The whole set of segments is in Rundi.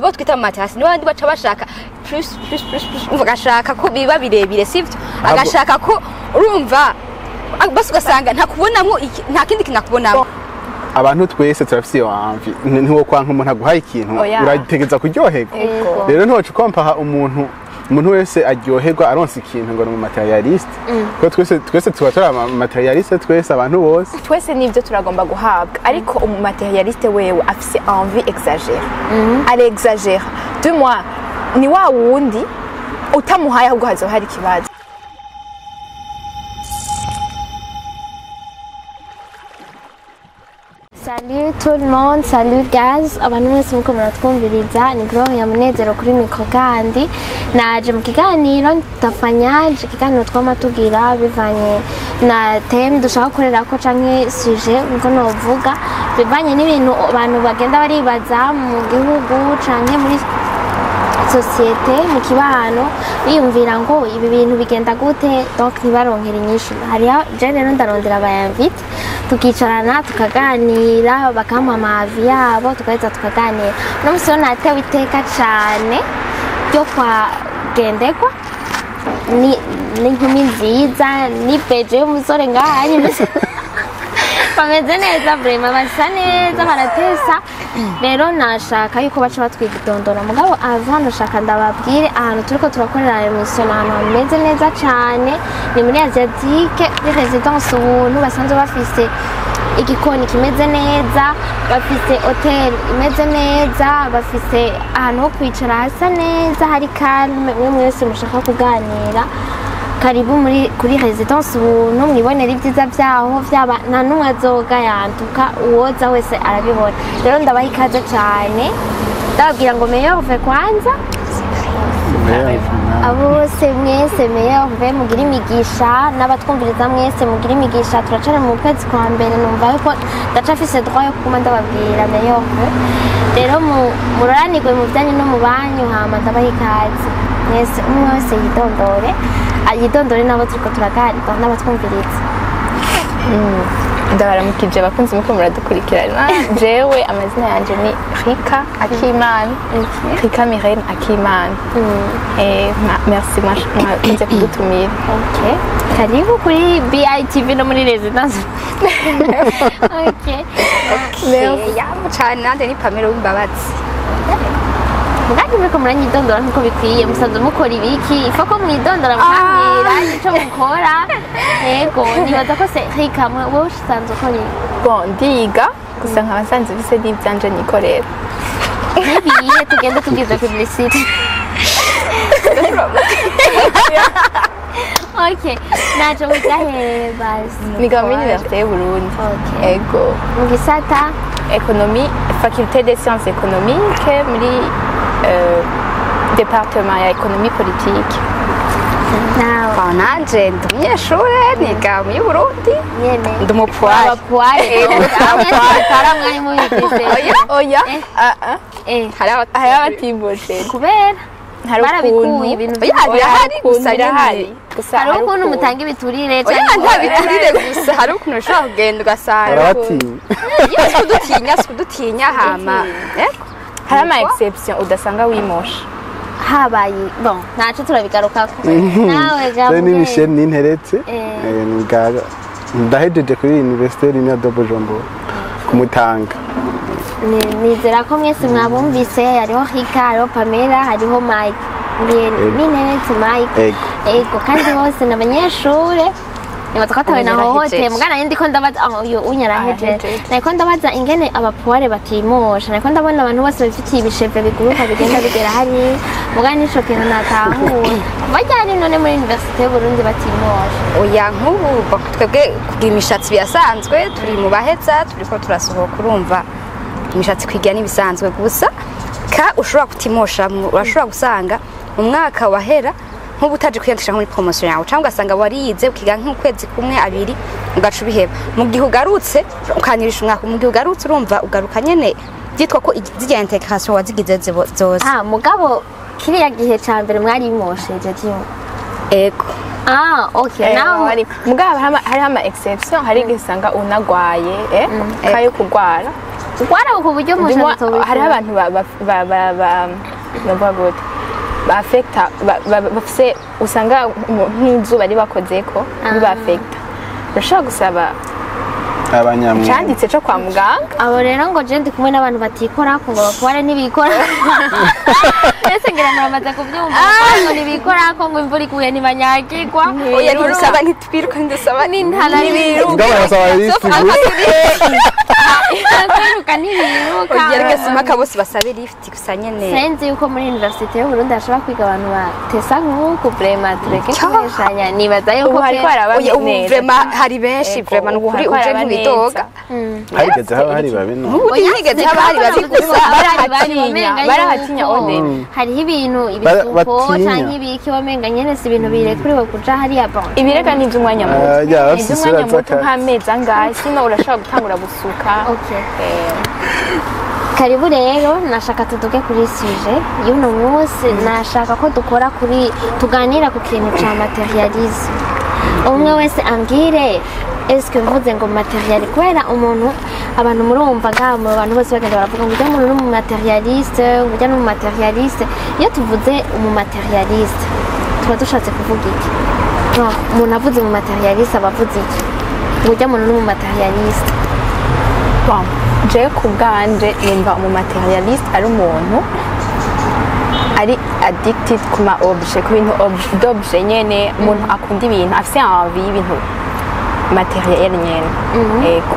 Abo twita matasi ni bandi baca bashaka plus plus plus plus, umva agashaka ko biba birebire, sivyo? Agashaka ko urumva basi ugasanga ntakubonamwo nta kindi kintu akubonamwo. Abantu twese turafise iyo envie. Ntiwokwanka umuntu aguhaye ikintu. Oya. Urategeza kuryoherwa. Ego. Rero ntiwoca ukompaha umuntu wese aryoherwa aronse ikintu ngo ni umumatérialiste, kuko twese tuba turi amamatérialiste, twese, abantu bose. Twese nibyo turagomba guhabwa, ariko umumatérialiste wewe afise envie exagérée, arexagère du moins, ni wa wundi utamuhaye ahubwo hazoba hari ikibazo. Salut tout le monde, salut guys, abantu mwese muko muratwumviriza, ni Gloria Munezero kuri mikro, kandi naje mu kiganiro Tafanyaje, ikiganiro twama tugira bivanye na thème dushaka gukorerako canke sujet niko novuga, bivanye n'ibintu abantu bagenda baribaza mu gihugu canke muri société, mu kibano, biyumvira ngo ibi bintu bigenda gute, donc ntibaronkera inyishu. Hariho je rero ndarondera aba invités, tukicarana tukaganira, bakampa ama avis yabo, tugaheza tukaganira. Uno musi rero natewe iteka cane ryo kwa Gendekwa ni n'inkumi nziza, ni beje y'umusore ngaha nyine, bameze neza vraiment, basa neza, baratesa. Rero nashaka yuko baca batwidondora, mugabo avant ndashaka ndababwire ahantu turiko turakorera émission. Ahantu hameze neza cane ni muri Asiatique, kuri Résidence Ubuntu. Basanzwe bafise igikoni kimeze neza, bafise hôtel imeze neza, bafise ahantu ho kwicara hasa neza, hari calme. Mwe mwese mushaka kuganira, karibu muri kuri Résidence Ubuntu, mwibonera ibyiza byaho, byaba nta n'umwe azoga yantuka, uwoza wese arabibona. Rero ndabaha ikaze cyane, ndababwira ngo meilleurs vœux kwanza. Abo bose mwese, meilleurs vœux, mugire imigisha, n'abatwumviriza mwese mugire imigisha. Turacari mu kwezi kwa mbere, numva yuko ndacafise droit yo kuguma ndababwira meilleurs vœux. Rero muroranirwe mu byanyu no mu banyu. Hama ndabaha ikaze mwese, umwe wese yidondore, yidondore n'abo turiko turaganira n'abatwumviriza. Ndabaramukije abakunzi muko muradukurikirana. Jewe amazina yanje ni Rika Akimana, Rika Mirene Akimana. Merci mwakunze kudutumira. Okay. Karibu kuri BITV no muri Résidence. Okay. Merci. Yambu cane, nanje ni Pamela w'Imbabazi. Mugandi muriko muranyidondora nkuko bikwiye? Musanzwe mukora ibiki? Ifo ko mwidondora mukambwira ico mukora. Yego, nibaza ko se Rika, wowe usanzwe ukora iki? Bon, ndiga gusa, nkaba nsanzwe mfise n'ivyanje nikorera. Nibihe? Tugende tugize publicité. Okay. Naje mugahe basi? Niga muri Université y'Uburundi. Okay. Ego. Mu gisata? Économie, faculté des sciences économiques, muri département ya économie politique. Nawe? Bon, nanje ndi umunyeshure, niga muri Burundi. Nyene. Ndi umupuwari. Abapuware. Abapuware mwari mubifise? Oya. Eh. Ah ah. Eh. Hari abatimboshe. Kubera Hari barabikuye ukuntu ibintu. Oya, birahari gusa nyene. Birahari gusa. Hari ukuntu mutanga ibiturire? Oya, canke nta biturire, gusa hari ukuntu ushobora kugenda ugasanga Barabatinya. Iyo si kudutinya, si kudutinya, hama ego. Hari ama exception udasanga wimosha. Habaye, bon, ntaco turabigarukako. Nawe? Je ni Michel Ninteretse. Eh. Niga, ndahejeje kuri Université Lumière de Bujumbura, ku Mutanga. Nizera ko mwese mwabumvise: hariho Rika, hariho Pamela, hariho Mike. Ego. Ninteretse Mike. Ego. Ego, kandi bose ni abanyeshure. Nibaza ko atawe nahohoteye. Arahejeje. Mugana nari ndiko ndabaza, ah, uyu unyarahejeje. Arahejeje. Nariko ndabaza ingene abapuware batimosha, nariko ndabona abantu bose bifitiye ibisheve biguruka bigenda bigera hariya, mugana nico kintu natahura. Kuva ryari none muri Université y'Uburundi batimosha? Oya, nk'ubu bon, twebwe kugira imishatsi birasanzwe, turi mu baheza, turiko turasohoka, urumva imishatsi kwigira n'ibisanzwe. Gusa ka ushobora kutimosha, urashobora gusanga mu mwaka wahera nk'ubu utaje kwiyandikisha nko muri promotion yawe, cyangwa ugasanga warize ukiga nk'ukwezi kumwe, abiri, ugaca ubiheba. Mu gihe ugarutse ukanirisha umwaka, mu gihe ugarutse urumva ugaruka nyene byitwa ko zirya intégration wazigize zose. Ah, mugabo kiriya gihe ca mbere mwarimosheje jiwe? Ego. Ah, okay. Nawe? Mugabo hariho ama exception, hari igihe usanga unagwaye, kayo kugwara. Wara ku buryo Du moins, umushatsi utobikura. hariho abantu ba novuga gute, baafekta bafise usanga nk'izuba ribakozeko bibaafekta, urashobora gusaba Abanyamwuga. canditse co kwa muganga. Abo rero ngo je ndi kumwe n'abantu batikorako, ngo bakubare ntibikora. Mbese ngira muramaze kubyumva ngo ntibikorako, ngo imvura iguye ntibanyagirwa. Oya, ntidusaba, ntitwiruka, ntidusaba. N'intara. Mugabo barasaba lift gusa. Kwiruka ntibiruka. Oya, simpaka bose basabe lift gusa nyene. Sinzi yuko muri université y'u Burundi hashobora kwiga abantu batesa nk'uku, vraiment tureke kubeshanya, nibaza yuko Ubu hariko haraba Oya, ubu neza. vraiment hari benshi. Ego, Vraiment ubu ukuri hariko uje haraba ntiwidoga. Harigeze haba hari babi no. Ubu ntihigeze haba hari babi gusa. Barahatinya, barahatinya ode. Hariho ibintu ibisuko Batinya. canke ibiki, wamenga nyene si ibintu birekuriwe kuja hariya, bon. Ibirega ni iby'umwanya muto. Ah, ya, Ni bafise iby'umwanya isura muto z'akazi. nk'amezi angahe, sino urashobora gutangura gusuka. Okay. Karibu rero, nashaka tuduge kuri sujet y'uno munsi. Nashaka ko dukora kuri, tuganira ku kintu ca matérialisme. Umwe wese ambwire, eske mvuze ngo matériel, kubera umuntu, abantu murumva ngaha mu bantu bose bagenda baravuga ngo ujya muntu ni umumatérialiste, ngo ujya ni umumatérialiste. Iyo tuvuze umumatérialiste tuba dushatse kuvuga iki? Genre, umuntu avuze umumatérialiste aba avuze iki? Ngo ujya muntu ni umumatérialiste. Bon, jewe ku bwanje nimba umumatérialiste ari umuntu ari addicted ku ma objet, ku bintu d'objet nyene, umuntu akunda ibintu, afise envie y'ibintu matériel nyene. Ego,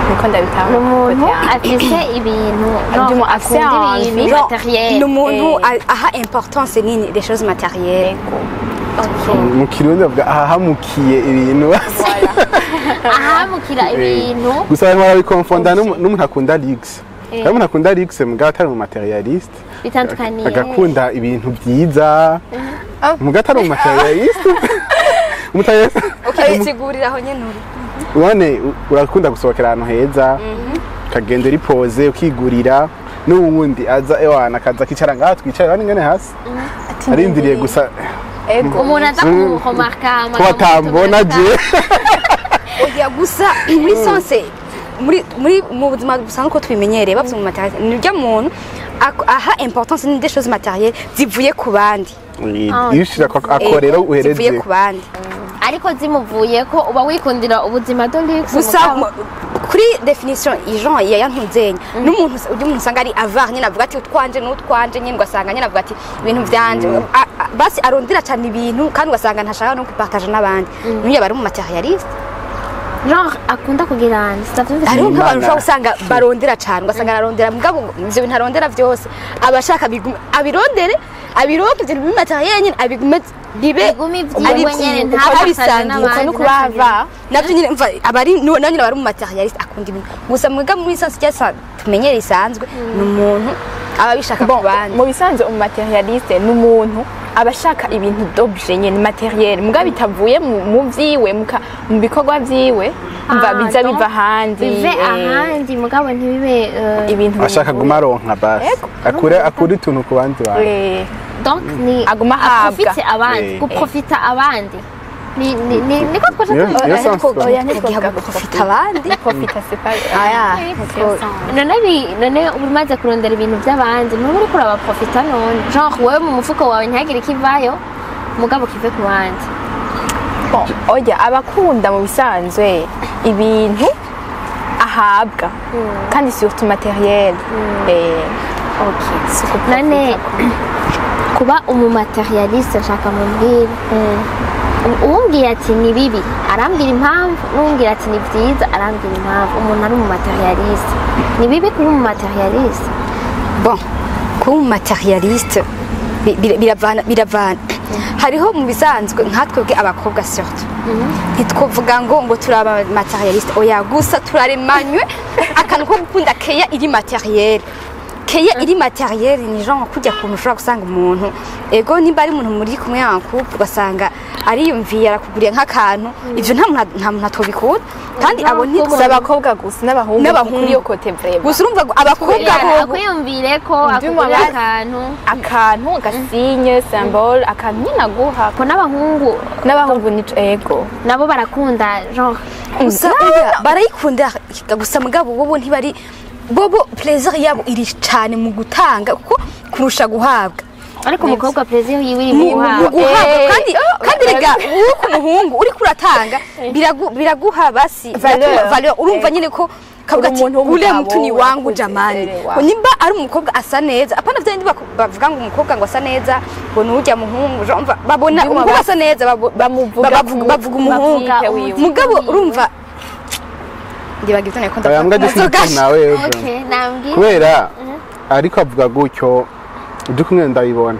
niko ndabitahura. Ni umuntu afise ibintu Du moins, afise akunda ibintu envie. matériel. Ni umuntu aha importance nini des choses matérielles. Ego. Okay. Mu Kirundi bavuga ahahamukiye ibintu. Ahamukira ibintu. Gusa barimo barabikonfonda n'umuntu akunda luxe. Hari umuntu akunda luxe mugabo atari umu matérialiste. Bitandukaniye. Agakunda ibintu byiza mugabo atari umu matérialiste. Umumatérialiste Okay, sigurira aho nyene uri. Ubone urakunda gusohokera ahantu heza, ukagenda uri posé, ukigurira, n'uwundi aza ewana akaza akicara ngaha twicara hano ingene hasi, arindiriye gusa. Ego. Umuntu aza kuremarka. Ko batambona je. Oya, gusa muri sens muri mu buzima busanzwe uko tubimenyereye, bavuze mu matériel ni urya muntu aha importance ni des choses matérielles zivuye ku bandi. Iyo ushira ako rero uhereze Zivuye ku bandi. Ariko zimuvuye ko uba wikundira ubuzima de luxe. Gusa mugabo- kuri définition Jean ya yantunzenya n'umuntu ujya umuntu usanga ari avare nyine, avuga ati utwanje n'utwanje nyine, ugasanga nyine avuga ati ibintu byanje. Basi arondera cyane ibintu kandi ugasanga ntashaka no kupartager n'abandi, n'uyu aba ari umu matérialiste. Genre akunda kugira ndavyumvise. Hariho nk'abantu Imana. ushobora gusanga barondera cyane, ugasanga ararondera, mugabo ivyo bintu arondera byose aba ashaka bigume, abirondere, abironke, ivyo bintu matériel nyine abigume bibe Bigume ivyiwe ari nyene, vyiwe, ntapartage abisangiye. n'abandi. No kubava. Navyo nyine mva abari nayo nyine abari mu matérialiste akunda ibintu gusa, mwega muri sens cyasa tumenyere isanzwe ni umuntu aba abishaka ku Bon, bandi. mu bisanzwe umumatérialiste ni umuntu aba ashaka ibintu d'objet nyene matériel, mugabo bitavuye mu vyiwe, mu bikorwa vyiwe, mva Ah, biza donc, biva ahandi. Bive ahandi mugabo ntibibe Ibintu ashaka guma aronka basi akure akure utuntu ku bandi bantu. Donc ni Aguma ahabwa. aprofite abandi. Guprofita abandi niko twaje Niyo- tubivuga. niyo sens Ariko twa- oya, ntitwovuga Guprofita abandi. Profita c'est pas Aya. None none umaze kurondera ibintu by'abandi ntuba uriko urabaprofita? None genre wowe mu mufuko wawe ntihagire ikivayo, mugabo kive ku bandi. Bon, oya, abakunda mu bisanzwe ibintu ahabwa kandi surtout matériel. Okay. None kuba umumatérialiste, nshaka mubwire, uwumbwiye ati ni bibi arambwira impamvu, n'uwumbwira ati ni byiza arambwira impamvu. Umuntu ari umumatérialiste, ni bibi kuba umumatérialiste? Bon, kuba umumatérialiste biravana. Hariho mu bisanzwe nka twebwe abakobwa surtout, ntitwovuga ngo turi aba matérialiste, oya, gusa turaremanywe akantu ko gukunda keya iri matériel. Keya iri matériel ni genre kujya kuntu ushobora gusanga umuntu, ego nimba ari umuntu muri kumwe en couple, ugasanga ariyumviye arakuguriye nk'akantu, ivyo nta muntu atobikunda kandi abo Si abakobwa gusa, n'abahungu. N'abahungu. Kuri iyo côté vraiment. Gusa urumva ngo abakobwa bo Akwiyumvire ko akugurira akantu. Akantu gasigne symbole, akantu nyine aguha. Ko n'abahungu. N'abahungu ni ego. Nabo barakunda genre. Gusa oya, barayikunda gusa mugabo bobo ntibari Bobo plaisir yabo iri cyane mu gutanga kuko kurusha guhabwa. Ariko umukobwa plaisir yiwe iri mu Mu guhabwa. guhabwa, kandi rega wowe ku muhungu uriko uratanga biraguha basi Valeur. Valeur, urumva nyine ko kavuga Uri ati umuntu ule w'umugabo, mtu ni wangu urakuze, jamani. elewa. Nimba ari umukobwa asa neza, apana vya bindi bavuga ngo umukobwa ngo asa neza ngo nurya muhungu, urumva babona Ndumva umukobwa asa neza bamuvuga bavuga umuhungu. Bavuga wiwe. Mugabo urumva ndibaga ivyo nariko Oya, mbwa ndavuga. dufite nawe bro. Okay, nambwira. Kubera ariko avuga gutyo uri kumwe ndabibona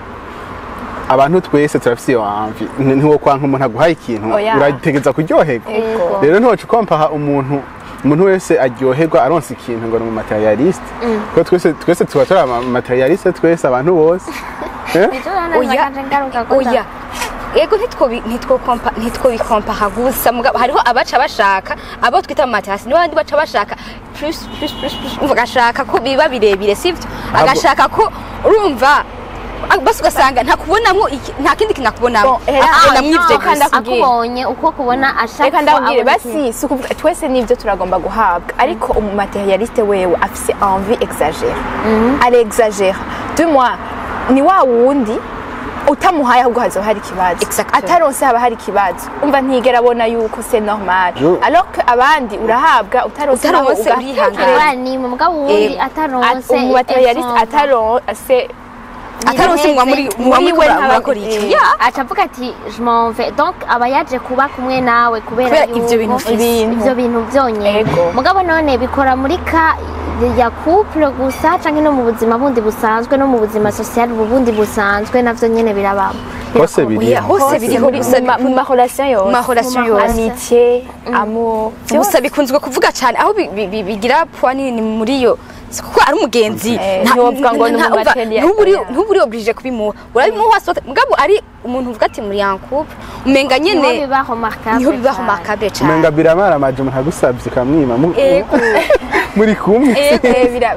abantu twese turafise iyo envie. Ntiwokwanka umuntu aguhaye ikintu, Oya. urategeza kuryoherwa. Ego. Rero ntiwoca ukompaha umuntu wese aryoherwa aronse ikintu ngo ni umu materialiste, kuko twese tuba turi ama materialiste twese, abantu bose. Eh? Nico nana Oya. nakaje ngaruka ko Oya, yego, ntitwokompara gusa, mugabo hariho abaca bashaka abo twita mu matasi n'abandi baca bashaka plus plus plus plus, umva agashaka ko biba birebire, sivyo? Agashaka ko urumva basi ugasanga ntakubonamwo nta kindi kintu akubonamwo, Bon, era- akubonamwo ivyo Ah, gusa. ndakubwira. Akubonye uko kubona ashaka Reka ko ndabwire abona ikintu. basi si ukuvuga twese nibyo turagomba guhabwa, ariko umumaterialiste wewe afise envie exagérée, arexagera du moins ni wa wundi utamuhaye ahubwo hazoba hari ikibazo. Exactement. Ataronse haba hari ikibazo, umva ntiyigera abona yuko c'est normal, alors que abandi urahabwa utaronse naho Utaronse urihangana. Aba ni mu mugabo wundi ataronse Umumaterialiste ataronse Ataronse muba muri muba Muri muri we ntaba- murakora iki? Yeah. Aca avuga ati je m'en vais, donc aba yaje kuba kumwe nawe kubera Kubera ivyo bintu yuko ufise. ivyo bintu byonyene. Ego. Mugabo none bikora muri ka ya couple gusa canke no mu buzima bundi busanzwe, no mu buzima social bundi busanzwe navyo nyene birabamo? Hose Oya, biriho. hose biriho muri gusa mu ma relation yose. Mu ma relation Mu ma yose. Amitié, amour, Gusa bikunzwe kuvuga cyane aho bigira poids nini muri yo si kuko ari umugenzi. Ntiwovuga ngo ni umumaterial. Ntuburi obligé kubimuha, urabimuha sote, mugabo ari umuntu uvuga ati muri en couple umenga niho nyene biba remarquable niho biba cane. remarquable cyane. Umenga biramaramaje umuntu agusabye ukamwima Ego. muri kumwe. Ego. Birasarira.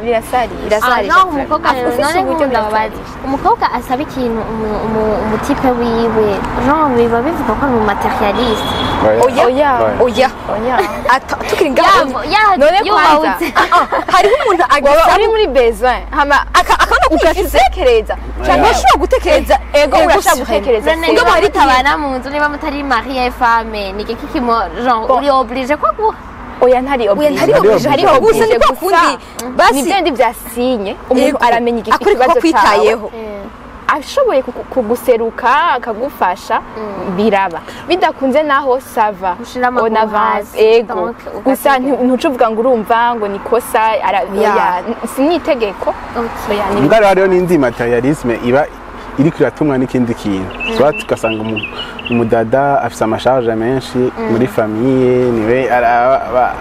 Birasarije. Ah, no, umukobwa rero Ufise none uburyo nkunda babazi umukobwa asaba ikintu umutipe wiwe, genre biba bivuga ko ari umumaterialiste? Oya. Oya. Oya. Oya. Tukiri ngaho None kwanza. Yubahutse. Hariho umuntu Waba agisaba uri muri besoin hama akabona ko uyifise. ugatekereza. Cyangwa ushobora gutekereza. Ego, urashobora surely. gutekereza. None Mugabo niba hari igihe- mutabana mu nzu, niba mutari mariye femme, ni iki kimo genre Bon. uri obligé ko guha? Oya, ntari Oya, obligé. ntari Ntari obligé. obligé. Hariho gusa ni kwa Gusa, kundi basi ni byo bya sinye umuntu Ego. aramenya Akwereka ko ikibazo cyawe. akwitayeho. Ashoboye kuguseruka akagufasha biraba, bidakunze naho ça va. Gushira amaguru On avance. hasi, Ego. donc Gusa ugategereza. ntucuvuga ngo urumva ngo ni kosa Oya. oya, si n'itegeko. Okay. Oya, ni Mbwa rero hariho n'indi materialisme iba iriko iratumwa n'ikindi kintu, soit ugasanga umudada afise amasharge menshi muri famille, niwe abana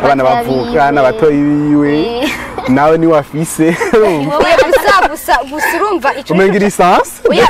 Batoya bavuka biwe. N'abatoyi biwe nawe niwe afise. Oya, gusa urumva ico umenga irisanse. Oya,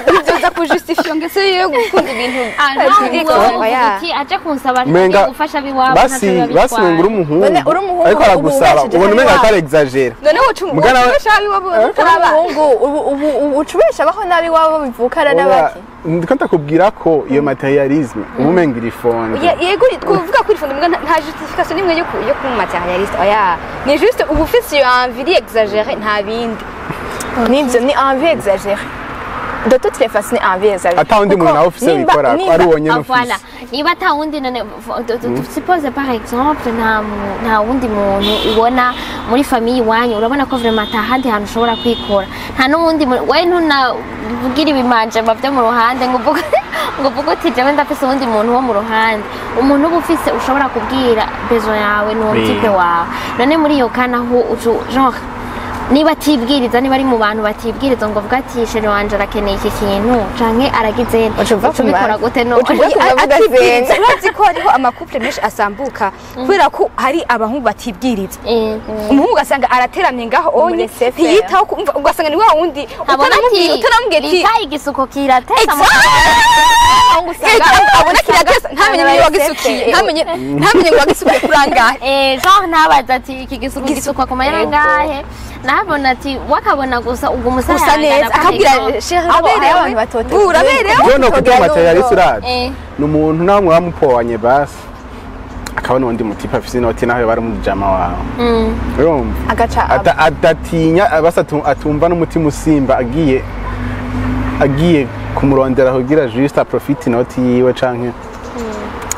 ivyo ku justifier ngese yo gukunda ibintu. Ah, non, Ego, wowe uvuga oya. uti aje kunsaba Umenga agiye gufasha abiwabo basi ntacyo biba basi umenga uri bitwaye. umuhungu None uri umuhungu, ariko ubu aragusaba ubeshejeho ubona umenga iwawe. ariko arexagera. None wocu Mugana we- ufasha abiwabo Uri utaraba umuhungu ubu ucubesha abaho nabi iwabo bivukana n'abaki. Ndiko ndakubwira ko iyo materialisme uba umenga iri fondée. Yego, twovuga ko iri fondée, mbwa nta justification nimwe yo kuba materialiste, oya, ni juste uba ufise iyo envie iri exagérée, nta bindi. Nibyo, ni envie exagérée, de toutes les façons ni envie exagérée. Ata wundi muntu Kuko nawe ufise wikora ari uwo nyene Ah, voilà. ufise. Niba ata wundi none suppose par exemple nta wundi muntu ubona muri famille iwanyu, urabona ko vraiment ata handi hantu ushobora kwikora, nta n'uwundi we ntunavugira ibimanjema byo mu ruhande ngo uvuge uti jewe ndafise uwundi muntu wo mu ruhande, umuntu uba ufise ushobora kubwira besoin yawe ni uwo Oui. type wawe. None muri iyo kana aho ucu genre niba atibwiriza, niba ari mu bantu batibwiriza ngo avuga ati chéri wanje arakeneye iki kintu canke aragize, Uca uva ku ubikora ma- gute no? Uca uva ku mavuga Atibwiriza. zenga. Urazi ko hariho amacouple menshi asambuka kubera ko hari abahungu batibwiriza. Eh. Umuhungu ugasanga arateramye ngaho onye, Laissez faire. ntiyitaho kumva, ugasanga ni wa wundi abona utanamubwiye ati utanamubwiye ati rita igisuko kiratesa mu Ego, abona kiratesa ntamenye niba wagisukiye, ntamenye ngo wagisukiye kurangahe. Eh, genre ntabaza ati iki gisuko gisukwa ku mahera angahe, nabona ati wakabona gusa ubwo Usa umusarangana. neza akabwira chéri Abo hari uraberewe abantu batoteza. Uraberewe. Yo no kuba materialiste urazi Eh. ni umuntu nawe mwamupoanye basi akaba Akabona undi mutipe afise inoti nawe bari umujama wawe. Urumva? Agaca Adatinya basi atumva n'umutima usimba agiye kumurondera kugira juste aprofite inoti yiwe, canke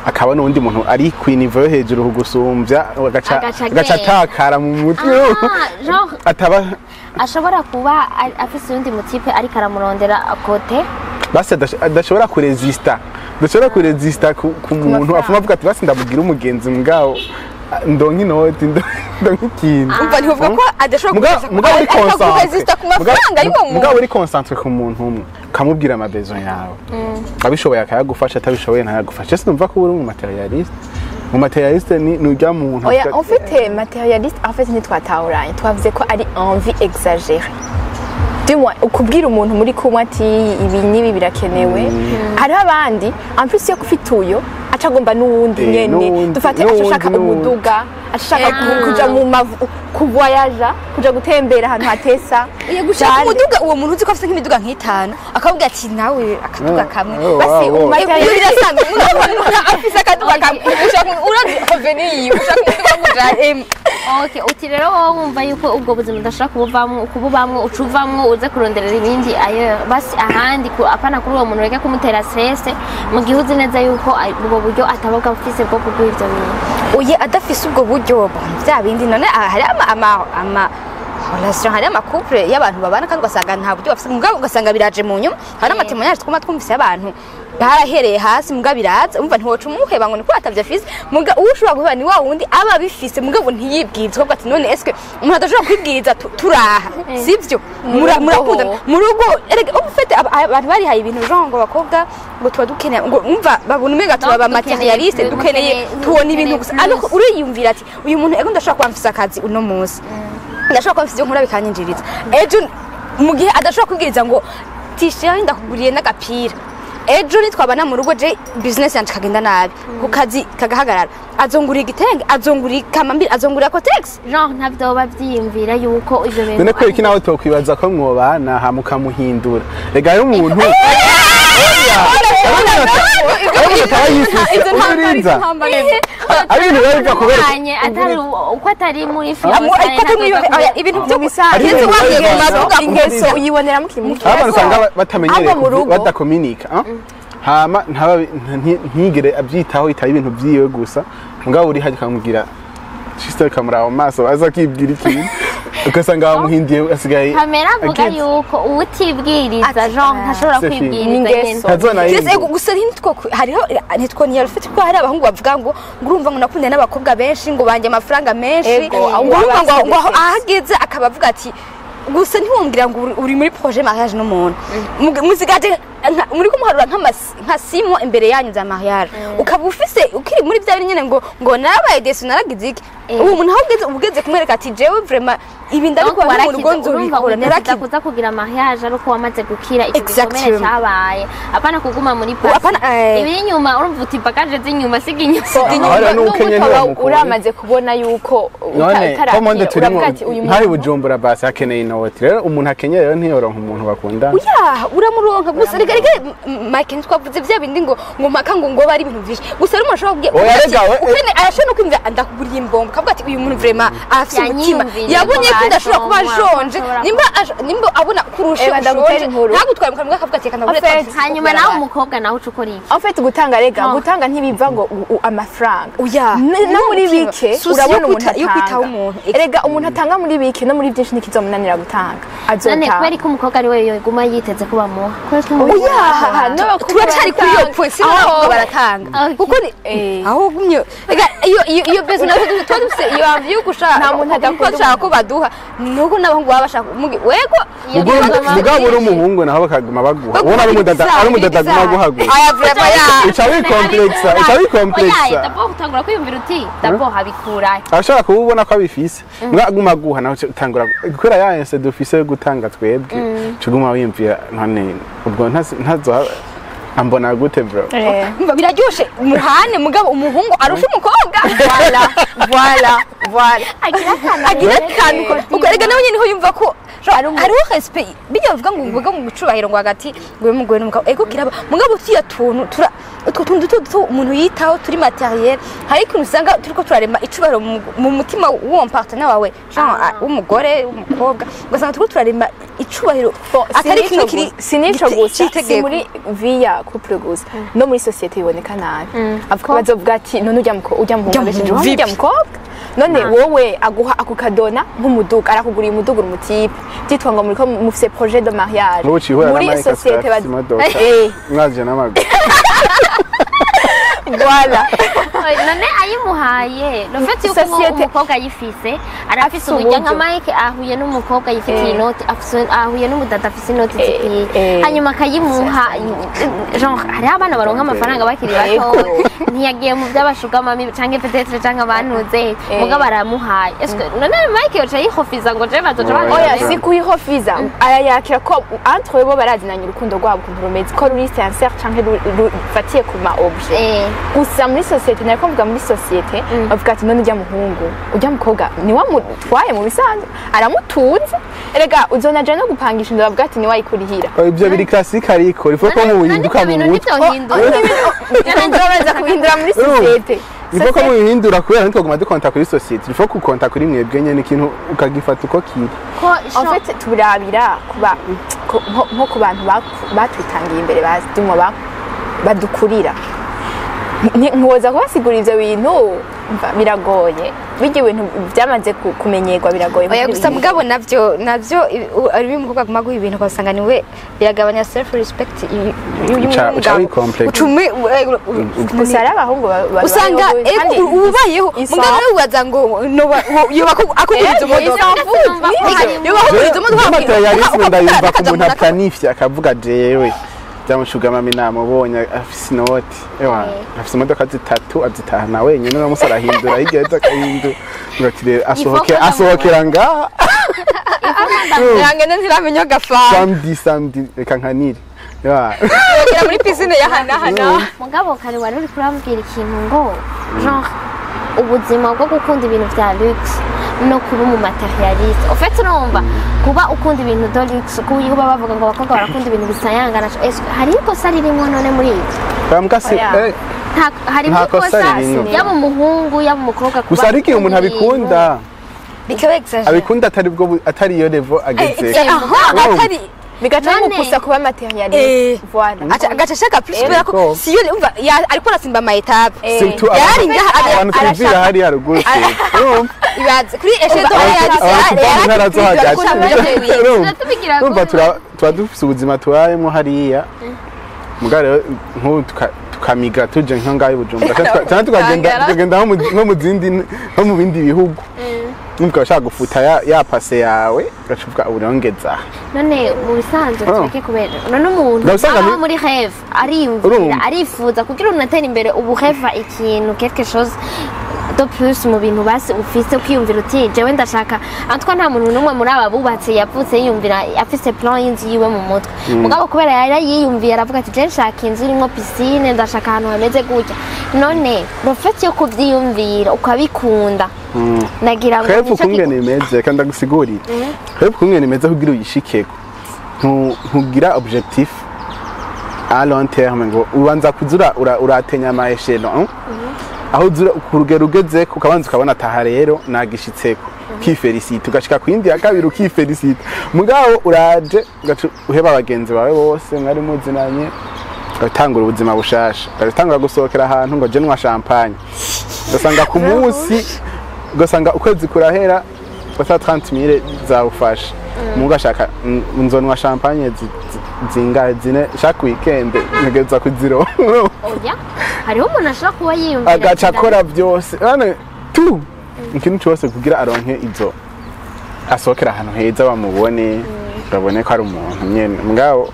akabona uwundi muntu ari ku niveau yo hejuru kugusumbya, agaca Agaca agaca agenda. atakara mu mutwe. Ah, genre Ataba ashobora kuba afise uwundi mutipe ariko aramurondera à côté. Basi adashobora kuresista ku muntu. Mafaranga. Afuma avuga ati: "Basi ndamugira umugenzi mugabo ndonke inoti, ndonke ikintu." Umva, ntibavuga ko adashobora Mugabo uri concentré kuresista ku mafaranga y'uwo muntu. Mugabo uri concentré ku muntu umwe, ukamubwira ama besoins yawe, abishoboye akayagufasha, atabishoboye ntayagufasha. Ese numva ko uri mu matérialiste? Mu matérialiste ni urya muntu Oya, en fait matérialiste, en fait ntitwatahuranye. Twavuze ko ari envie exagérée, du moins ukubwira umuntu muri kumwe ati ibi n'ibi birakenewe. Hariho abandi, en plus yo kufite uyo, aca agomba n'uwundi Eh, nyene. n'uwundi, Dufate aca n'uwundi, ashaka n'uwundi. umuduga, aca ashaka kuja mu mavu, kuvoyaja, kuja gutembera ahantu hatesa. Iyo gushaka Cyane. umuduga, uwo muntu uzi ko afite nk'imiduga nk'itanu, akavuga ati nawe akaduga kamwe. Oh, Basi wow, wow. Iyo birasanzwe, umuntu afise akaduga kamwe, ushaka urazi revenu yiwe, ushaka umuduga kuja em. Okay, uti rero wowe wumva yuko ubwo buzima udashaka kubuvamwo, kububamwo, uca uvamwo uze kuronderera ibindi ayo basi ahandi, apana kuri uwo muntu, ureke kumutera stress mu gihe uzi neza yuko ubwo buryo ataba bwafise bwo kuguha ivyo bintu. Oye, adafise ubwo buryo, bon, bya bindi none hari ama relation, hari ama couple y'abantu babana kandi ugasanga nta buryo bafise, mugabo ugasanga biraje mu nyuma. Hari ama témoignages twuma twumvise y'abantu barahereye hasi, muga biraza. Umva, ntiwoca umuheba ngo niko atavyo afise. Muga uwo ushobora guheba ni wa wundi aba abifise mugabo ntiyibwirize, ukavuga ati: "None eske umuntu adashobora kwibwiriza turaha sivyo?" Murakundana mu rugo. Erega uba ufite abantu barihaye ibintu genre ngo abakobwa ngo tuba dukeneye, ngo umva babona umenga tuba ba Donc, matérialiste, dukeneye tubona ibintu gusa. dukeneye Ariko plus. uriyumvira ati: "Uyu muntu, ego, ndashobora kuba mfise akazi uno munsi, ndashobora kuba mfise ibyo nkora bikanyinjiriza ejo." Mu gihe adashobora kwibwiriza ngo t-shirt ndakuguriye n'agapira, ejo nitwabana mu rugo, je business yanje kagenda nabi, ku kazi kagahagarara, azongurira igitenge, azongurira ikamambiri, azongurira Kotex. Genre ntavyo bavyiyumvira yuko ivyo bintu None kubera iki nawe tokwibaza ko mwobana hama ukamuhindura? Rega hariho umuntu, oya, hariho umuntu ataba yifise ubirinza, ari ibintu biba biva kubera Anye atari uko atari muri Amu- fiançailles. ariko atari oya, ibintu byo bisanzwe. Hari Ndetse ibintu wagiye biba mu biva- mavuga Ingeso uyibonera mukiri muto. Hari abantu usanga batamenyereye Abo mu rugo. Badakominika, ah? Hama ntigere abyitaho, yitaho ibintu byiwe gusa. Mugabo uri hajya ukamubwira sister, ukamuraba mu maso, aza akibwira ikintu, ugasanga bamuhindiye, asigaye Pamela avuga ageze. yuko uwutibwiriza, Ati- genre ntashobora C'est fini. kwibwiriza Ni nyene. ingeso. Ntazona Kiretse yindi. ego, gusa ntitwo hariho ntitwo ntiyarufite, kuko hari abahungu bavuga ngo urumva ngo nakundanye n'abakobwa benshi, ngo banjye amafaranga menshi, Ego, ngo aho urumva ngo aho bafite. Ahageze akaba avuga ati gusa ntiwumvira ngo uri muri projet mariage n'umuntu. Musigaje muri kumuharura nka 6 mois imbere yanyu za mariage, ukaba ufise ukiri muri bya bindi nyene ngo narabaye déçu, naragize iki. Uwo muntu aho ugeze, uba ugeze kumwereka ati: "Jewe vraiment ibi ndabikora no mu rugo, urumva nzobikora." wifuza Narakize. Kuza kugira mariage ari uko wamaze gukira icyo gikomere Exactement. cyabaye, apana kuguma muri passé. Apana, eh. Ibiri inyuma, urumva uti bagage z'inyuma, siga inyuma. Aho rero n'ukenye N'ubu ntiwamukunda. uramaze kubona yuko None ko monde utarakira, turimo uravuga ati uyu ntari muntu Bujumbura, basi hakeneye inoti. Rero umuntu akenyeye rero ntiyoronka umuntu bakundana. Ya, uramuronka gusa. Rega Mike, ntitwavuze bya bindi ngo mpaka ngo bari ibintu byinshi gusa. Rero umuntu ashobora kubwira Oya, ati, rega, ukene arashobora no kwiyumvira ndakuguriye imbombo, ukavuga ati uyu muntu vraiment afite umutima, Yanyiyumviriye yabonye ko ko ndashobora kuba bashomwa, nshonje. ashobora Nimba abona kurusha Eba, ndagutera ushonje, inkuru. ntagutware mu kanwa, akavuga ati reka ndagure En fait, twa Hanyuma nawe umukobwa nawe uca ukora iki? En fait gutanga, rega Ah. gutanga ntibiva ngo amafaranga. Oya, No muri n'umutima. bike Souci urabona yo umuntu yo kwitaho atanga. umuntu. Erega umuntu atanga muri bike, no muri byinshi ntikizomunanira gutanga. None Azotanga. kubera ko umukobwa ari we yoguma yiteze ko bamuha, kubera ko Oya, turacari kuri iyo point, sinabwo baratanga. Okay. Kuko ni aho ugumye, rega iyo besoin natwe tuba dufise iyo envie yo gushaka. Nta muntu adakunda. Ko ko baduha nuko n'abahungu baba bashaka wego. Iyo biba Mugabo uri umuhungu naho bakaguma baguha, ubona ari umudada, ari umudada aguma aguhagura, Aya, vraiment ya. Uca wikomplexa, uca wikomplexa. Oya, d'abord utangura kwiyumvira uti d'abord abikura. Arashobora kuba ubona ko abifise, mbwa aguma aguha, nawe uca utangura kubera ya inse dufise yo gutanga twebwe, uca uguma wiyumvira: none ubwo ntazo ambona gute bro? Eh. Umva, biraryoshe muhane, mugabo umuhungu arusha umukobwa. Voilà, voilà, voilà. Agira akantu. Agira akantu, ubwo rega nawe nyine niho yumva ko Genre, hariho respect bijya bavuga ngo uvuga ngo icubahiro ngo hagati ngo umugore n'umugabo, ego kiraba, mugabo tuya tuntu tura utwo tuntu duto duto umuntu yitaho turi matériel, hari ikintu usanga turiko turarema icubahiro mu mutima w'uwo partenaire wawe, genre w'umugore, w'umukobwa, ugasanga turiko turarema icubahiro atari kimwe kiri si nico gusa, si c'itegeko. muri vie ya couple gusa, no muri société biboneka nabi. Avuga, bazovuga ati: "None ujya muhungu abeshejeho vipi? Ujya mukobwa, none wowe aguha ako kadona nk'umuduga, arakuguriye umuduga, uri umutipe, byitwa ngo muriko mufise projet de mariage." Nk'ubu uciye uhura Muri na Mike société afise imodoka, mwaje n'amaguru. Voilà. None ayimuhaye, le fait yuko umukobwa ayifise, arafise Afise uburyo, nka uburyo. Mike ahuye n'umukobwa yifitiye inoti, ahuye n'umudada afise inoti zikwiye, hanyuma akayimuha, genre hariho abana baronka amafaranga bakiri bato, ntiyagiye mu by'abashugamami canke peut-être canke abantuze, mugabo aramuhaye. Est-ce que none Mike yoca yihofiza ngo je bazoca Oya. Oya, bantuze? si kuyihofiza, arayakira ko entre bo barazinanye, urukundo rwabo ukuntu rumeze, ko ruri sincère canke rufatiye ku ma objet. Gusa muri société, nariko mvuga muri société, bavuga ati: "None ujya muhungu, ujya mukobwa ni wamutwaye mu bisanzwe, aramutunze." Erega uzonaja no gupangisha inzu, bavuga ati: "Niwayikurihira." Oh, ibyo biri classique, ariko il faut ko mubihinduka None mu ibyo bintu mutwe. ntibyohindura? Nzobaza kubihindura muri société. Il faut ko mubihindura, kubera ntitwaguma dukonta kuri société, il faut kukonta kuri mwebwe nyene, ikintu ukagifata uko kiri. Ko En fait turabira kuba nko ku bantu batwitangiye imbere, bazimwa badukurira. Ntiwoza kubasigura ivyo bintu, umva, biragoye. Bijya ibintu byamaze kumenyerwa, biragoye. Oya, gusa mugabo navyo ari umukobwa aguma guha ibintu, ugasanga niwe biragabanya self respect Uca wicomplexe. Ucume. Gusa hari abahungu Usanga babayeho ego kandi ubayeho, mugabo nawe wibaza ngo yoba akuguriza imodoka, yoba akuguriza imodoka. Matérialisme ndayumva ku muntu aplanifye, akavuga: "Jewe byamushugamamo inama, ubonye afise inoti, ewa afise imodoka zitatu, azitahana wenyine, uno musi arahindura, hirya y'ejo akahindura." Ngo ati rero asohoke, asohokera ngaha. Yangene ntiramenya agafana. Samedi, samedi reka nkanire. Ewa. Yogera muri piscine yahanahana. Mugabo kare wari uri kurambwira ikintu ngo genre ubuzima bwo gukunda ibintu bya luxe no kuba umu matérialiste. En fait urumva, kuba ukunda ibintu de luxe, kuba bavuga ngo abakobwa barakunda ibintu bisayangana, est-ce que hari ikosa ririmo none muri ibyo? Bambwa se Oya. Harimo Nta kosa ikosa, ririmo. yaba umuhungu yaba umukobwa, kuba Gusa ariko iyo umuntu akunda ibintu- abikunda, Bikaba exagéré. Abikunda atari bwo atari iyo level ageze. Aha atari bigaca None- bimupusa kuba matérialiste. Voilà. Agaca ashaka plus kubera ko Ego. siyo umva ariko arasimba ama étape. Surtout Yari ngaha abantu twumvira hariya ruguru urumva. Ibaze kuri échelle de Abantu tuva mu ntara zo hagati. Urumva? Tubigira Urumva, tuba dufise ubuzima tubayemo hariya, mugabo rero nk'ubu tukamigra tuje nko ngaho i Bujumbura, canke tukagenda nko mu zindi, nko mu bindi bihugu, numva ushaka gufuta ya passé yawe, ugaca uvuga urongeza. None mu bisanzwe Oh. tureke kubera none umuntu Ndabusanga abaho muri rêve, ariyumvira, Urumva. arifuza kugira umuntu atere imbere, ubu rêva ikintu, quelque chose de plus mu bintu basi ufise, ukiyumvira uti: "Jewe ndashaka." En tout cas nta muntu n'umwe muri aba bubatse yavutse yiyumvira afise plan y'inzu yiwe mu mutwe, mugabo kubera yari yiyumviye aravuga ati: "Je nshaka inzu irimo piscine, ndashaka ahantu hameze gutya." None le fait yo kuvyiyumvira ukabikunda, nagira ngo Rêve nico ukungene imeze, kandi ndagusigurire rêve ukungene imeze kugira uyishikeko. Ntugira objectif à long terme ngo ubanza kuzura uratenya ama échelon, aho uzura ku rugero ugezeko, ukabanza ukabona ataha rero nagishitseko, ukifelicita, ugashika ku yindi ya kabiri ukifelicita. Mugabo uraje ugaca uheba abagenzi bawe bose mwari muzinanye, ugatangura ubuzima bushasha, ugatangura gusohokera ahantu ngo je nywa champagne, ugasanga ku munsi, ugasanga ukwezi kurahera ugasanga 30 000 zawufasha, muga ashaka nzonwa champagne zingahe, zine chaque weekend, ntegereza kuzironka. Oya, hariho umuntu ashobora kuba yiyumvira Agaca akora byose none tu ikintu cyose kugira aronke izo asohokera ahantu heza, bamubone, babone ko ari umuntu nyene. Mugabo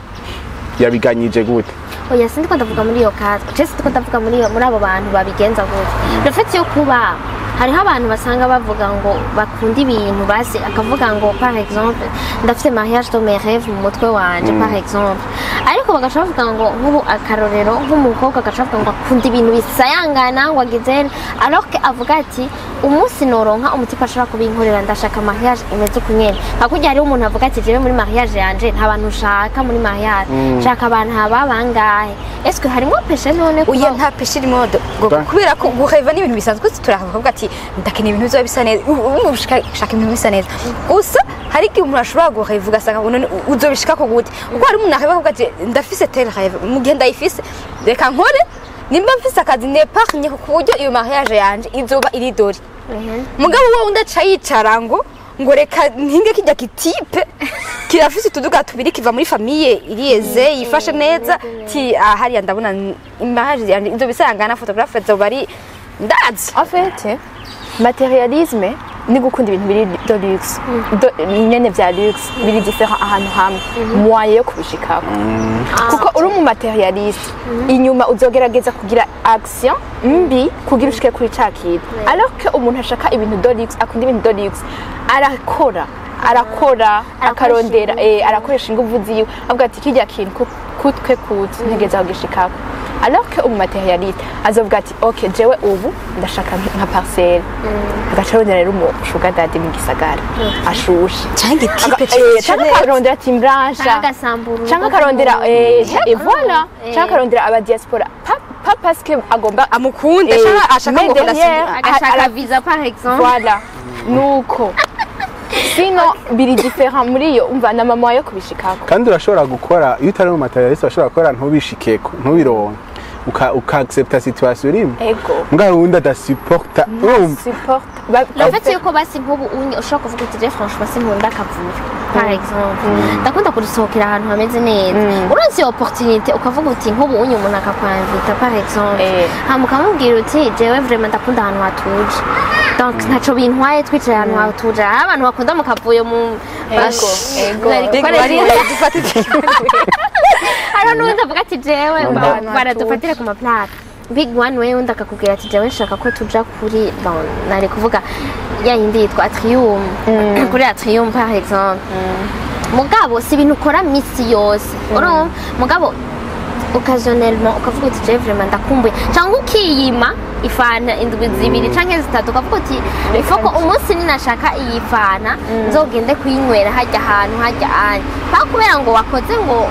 yabiganyije gute? Oya, sindi ko ndavuga muri iyo cadre, je sindi ko ndavuga muri abo bantu babigenza gutya. Le fait yo kuba hariho abantu basanga bavuga ngo bakunda ibintu basi, akavuga ngo par exemple ndafite mariage de mes rêves mu mutwe wanje par exemple, Ariko bagaca bavuga ngo nk'ubu akarorero, nk'umukobwa agaca avuga ngo akunda ibintu bisayangana, ngo agize, alors que avuga ati umunsi noronka umu type ashobora kubinkorera, ndashaka mariage imeze uku nyene. Nka kurya hariho umuntu avuga ati jewe muri mariage yanje nta bantu nshaka, muri mariage nshaka abantu haba bangahe. Est-ce que harimo péché none kuba- Oya, nta péché irimo kubera ko guheva n'ibintu bisanzwe. Turavuga ati ndakeneye ibintu bizoba bisa neza, ubu ushaka ibintu bisa neza gusa. Hari igihe umuntu ashobora guheva ugasanga ngo none uzobishikako gute? Kuko hari umuntu aheva akavuga ati ndafise tel rêve, mu gihe ndayifise reka nkore, nimba mfise akazi n'épargne ku buryo iyo mariage yanje izoba iri doré. Mugabo wowe undi aca yicara ngo reka ntinge kijya ki type kirafise utuduga tubiri, kiva muri famille iriyeze, yifashe neza, ti ah, hariya ndabona image yanje izo bisangana, photographe zoba ari ndazi. En fait, matérialisme ni gukunda ibintu biri de luxe, nyene vya luxe, biri différent ahantu hamwe, moyen yo kubishikako. Kuko uri umu matérialiste, inyuma uzogerageza kugira action mbi kugira ushike kuri ca kintu, alors que umuntu ashaka ibintu de luxe, akunda ibintu de luxe, arakora akarondera, arakoresha inguvu ziwe, avuga ati kirya kintu kutwe kute ntegeza kugishikako. Alors que umu matérialiste azovuga ati ok, jewe ubu ndashaka nka parcelle, agaca arondera rero umu sugar daddy mu gisagara ashushe. Cyangwa i type. Canke akarondera timbranche. Canke agasambura canke urugo. Akarondera et voilà. Canke akarondera aba diaspora, pas parce que agomba amukunda, ashaka mais ngo derrière, agashaka visa par exemple. Voilà, nuko sino biri différent muri iyo, umva na mama yo kubishikako. Kandi urashobora gukora iyo utari mu matérialiste, urashobora gukora ntubishikeko, ntubironke, uka accepta situation urimo. Ego. Mbwa wundi adasuporta, urumva? Support. Le fait yuko basi nk'ubu unye ushobora kuvuga uti je franchement sinkunda akavuyo par exemple, ndakunda kurusohokera ahantu hameze neza, uronse iyo opportunité ukavuga uti nk'ubu unye umuntu akakwamvita par exemple, hama ukamubwira uti jewe vraiment ndakunda ahantu hatuje, donc ntaco bintwaye twicaye ahantu hatuje. Hari abantu bakunda mu kavuyo mu Ego, ego. Bari gukoresha- hariho n'uwundi avuga ati jewe Ahantu baradufatira ku maplaka big one, wewe undi akakubwira ati jewe nshaka ko tuja kuri, bon, nari kuvuga ya yindi yitwa Atrium, kuri Atrium par exemple. Mugabo si ibintu ukora misi yose, urumva? Mugabo occasionnellement ukavuga uti jewe vraiment ndakumbuye, cyangwa ukiyima ifana indwi 2 canke 3, ukavuga uti ifoko umunsi ninashaka iyi fana nzogende kuyinywera hajya ahantu hajya anya, pa kubera ngo wakoze ngo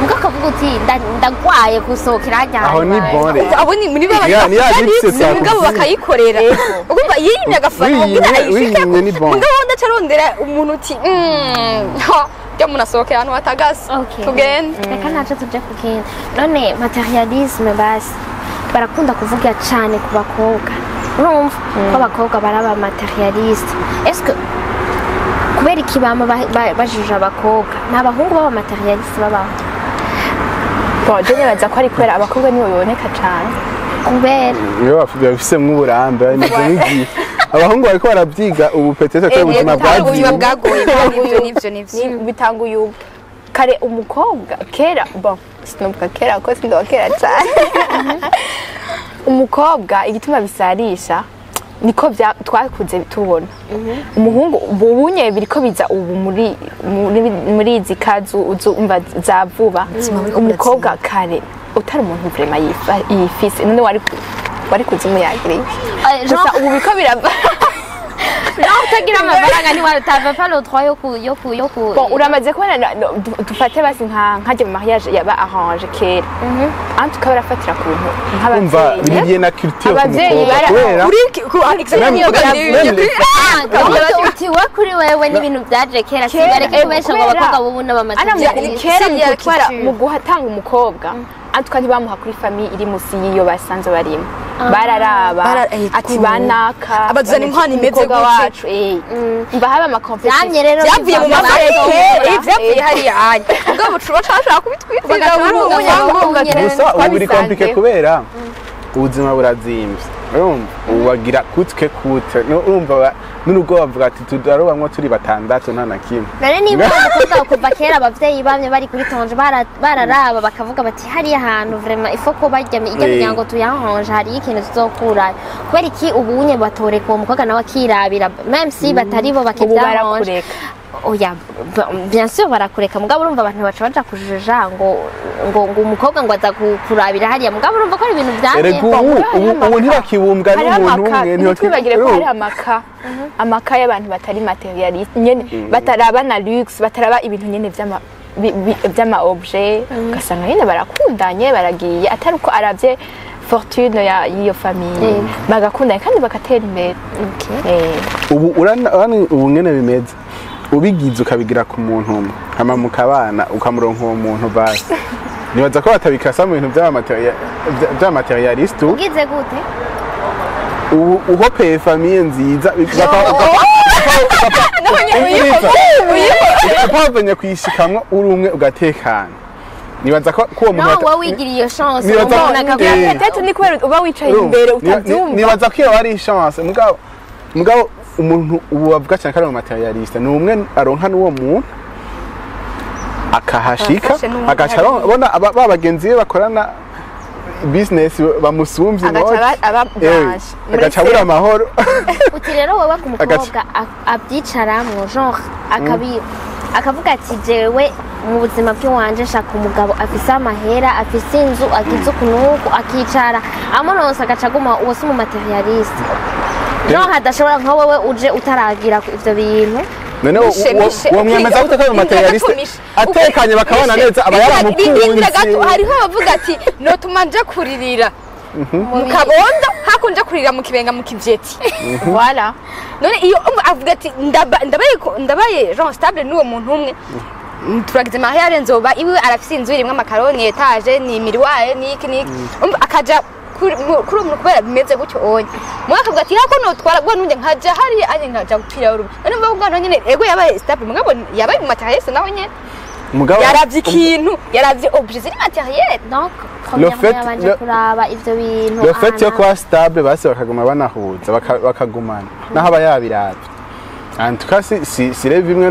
mbwa akavuga uti ndagwaye gusohokera hajya Aho ni ahantu. bon rero. Abo ni muri ba Ya, ni ya luxe mugabo twakubwiye. Bakayikorera, ugumva yiyimye agafana kugira ayishike. Wiyimye ni bon. Mugabo wundi acarondera umuntu uti ha rya umuntu asohokera ahantu hatagase. Okay. Tugende. Reka naco tuje kugenda. None matérialisme basi barakunda kuvuga cyane ku bakobwa, urumva ko abakobwa baraba matérialiste. Est-ce que kubera iki bama bajuje abakobwa, ni abahungu baba matérialiste babaho? Bon, je nibaza ko ari kubera abakobwa nibo biboneka cane. Kubera Iyo bafisemwo uburambe, bimeze nk'igihe abahungu bariko barabyiga ubu, peut-être ko ubuzima ubuzima bwagiye. Bwagoye, nibyo, nibyo, nibyo. Bitanga uyu kare umukobwa kera, bon, sinovuga kera kuko sindoba kera cyane. Umukobwa igituma bisarisha niko twakuze tubona umuhungu. Ubunye biriko biza ubu muri izi kazu umva za vuba. Umukobwa kare utari umuntu vraiment yifise, none wari kuzimuyagiriye gusa. Ubu biriko birava. Naho utagira amafaranga ntiwatava pas le droit yo ku Bon, uramaze kubona dufate basi nka nkajya mu mariage yaba arrangé kera, en tout cas barafatira ku bintu Umva, nk'abavyeyi. biriye na culture ku Abavyeyi mukobwa kubera Uri ku Même les Ah, donc uti we kuri wewe n'ibintu byaje kera, sibareke kubesha ngo abakobwa bubu Ana n'abamaterialiste. kera mu ya gutwara, culture. mu guhatanga umukobwa, en tout cas ntibamuha kuri famille iri musi y'iyo basanze barimo, bararaba ati banaka Abazana inkwano imeze umukobwa gute? wacu, mba haba ama compétition. Vyamye rero Byavuye mu biva mu mafeke, byavuye hariya anya ubwo bucuba cashaka kubitwitira. Bagaca Ubu Gusa ubu biri Twabisanzeho. compliqué kubera ubuzima burazimvye, urumva ubu bagira kutwe kute. Urumva n'urugo bavuga ati tudarobamwo turi batandatu, nta na kimwe. None niba uwo mukobwa kuva kera abavyeyi bamye bari kuri tonje, bararaba bakavuga bati hariya hantu vraiment il faut ko barya ijya miryango tuyahonje, hariyo ikintu tuzokurayo, kubera iki ubunye batoreka uwo mukobwa nawe akirabira, même si batari bo Ubu bakivyahonje? barakureka. Oya, bien sûr barakureka, mugabo urumva abantu baca baja kujuja ngo umukobwa ngo aza kurabira hariya, mugabo urumva ko ari ibintu vyamye. Erega ubu ntibakibumbwa hariho n'umuntu amaka, umwe. Ntitwibagire ko hariho amaka y'abantu batari matérialiste nyene, bataraba na luxe, bataraba ibintu nyene vy'ama objet, ugasanga nyene barakundanye, baragiye atari uko aravye fortune ya y'iyo famille, bagakundanye kandi bagatera imbere. Ubu urana ubu ngene bimeze, ubigize ukabigira ku muntu umwe, hama mukabana, ukamuronka uwo muntu, basi nibaza ko batabikasa mu bintu vy'ama matérialiste. Ugize gute? Ubu uhopeye famille nziza, upavanye kuyishikamwo uri umwe, ugatekana, nibaza ko uwo muntu No, wowe wigiriye iyo chance Nibaza umuntu Peut-être ni kubera uba wicaye imbere utabyumva. Nibaza ko iyo ari chance, mugabo umuntu ubu bavuga cyane ko ari matérialiste ni umwe aronka n'uwo muntu akahashika, Afashe n'uwundi. Agaca abona ba bagenzi be bakorana business bamusumvye Agaca inoti. aba branche. Muri Agaca abura amahoro. Uti rero wowe ku mukobwa abyicaramwo, genre akavuga ati: "Jewe mu buzima bw'iwanje nshaka umugabo afise amahera, afise inzu, agize uku n'uku," akicara amuronse agaca aguma, uwo si umu matérialiste? Genre adashobora, nka wowe uje utaragira ivyo bintu. None uwo mwemeza gute ko ari matérialiste atekanye, bakabana neza, aba yaramukunze? Gato, hariho abavuga ati: "Notuma nja kuririra mu Kabondo hakunje kurira mu Kibenga, mu Kivyeti." Voilà. None iyo umva avuga ati: Ndabaye genre stable n'uwo muntu umwe, turagize mariage, nzoba iwe, arafise inzu irimwo amakaro, ni étage, ni miroir, niki niki." Umva akaja kuri uwo muntu kubera bimeze gutyo onye mwe, akavuga ati: "Hako notwara gwa nunje nkaja hariya anye, nkaja gupfira urugo." None mva ubwo nyene ego yabaye stable, mugabo yabaye mu matérialiste nawe nyene. Mugabo Yaravye ikintu, yaravye objet ziri matériel. Donc Le premièrement yabanje kuraba ivyo bintu. Le fait yo ahana. kuba stable, basi bakaguma banahuza, bakagumana naho aba yabiravye. En tout cas si rero bimwe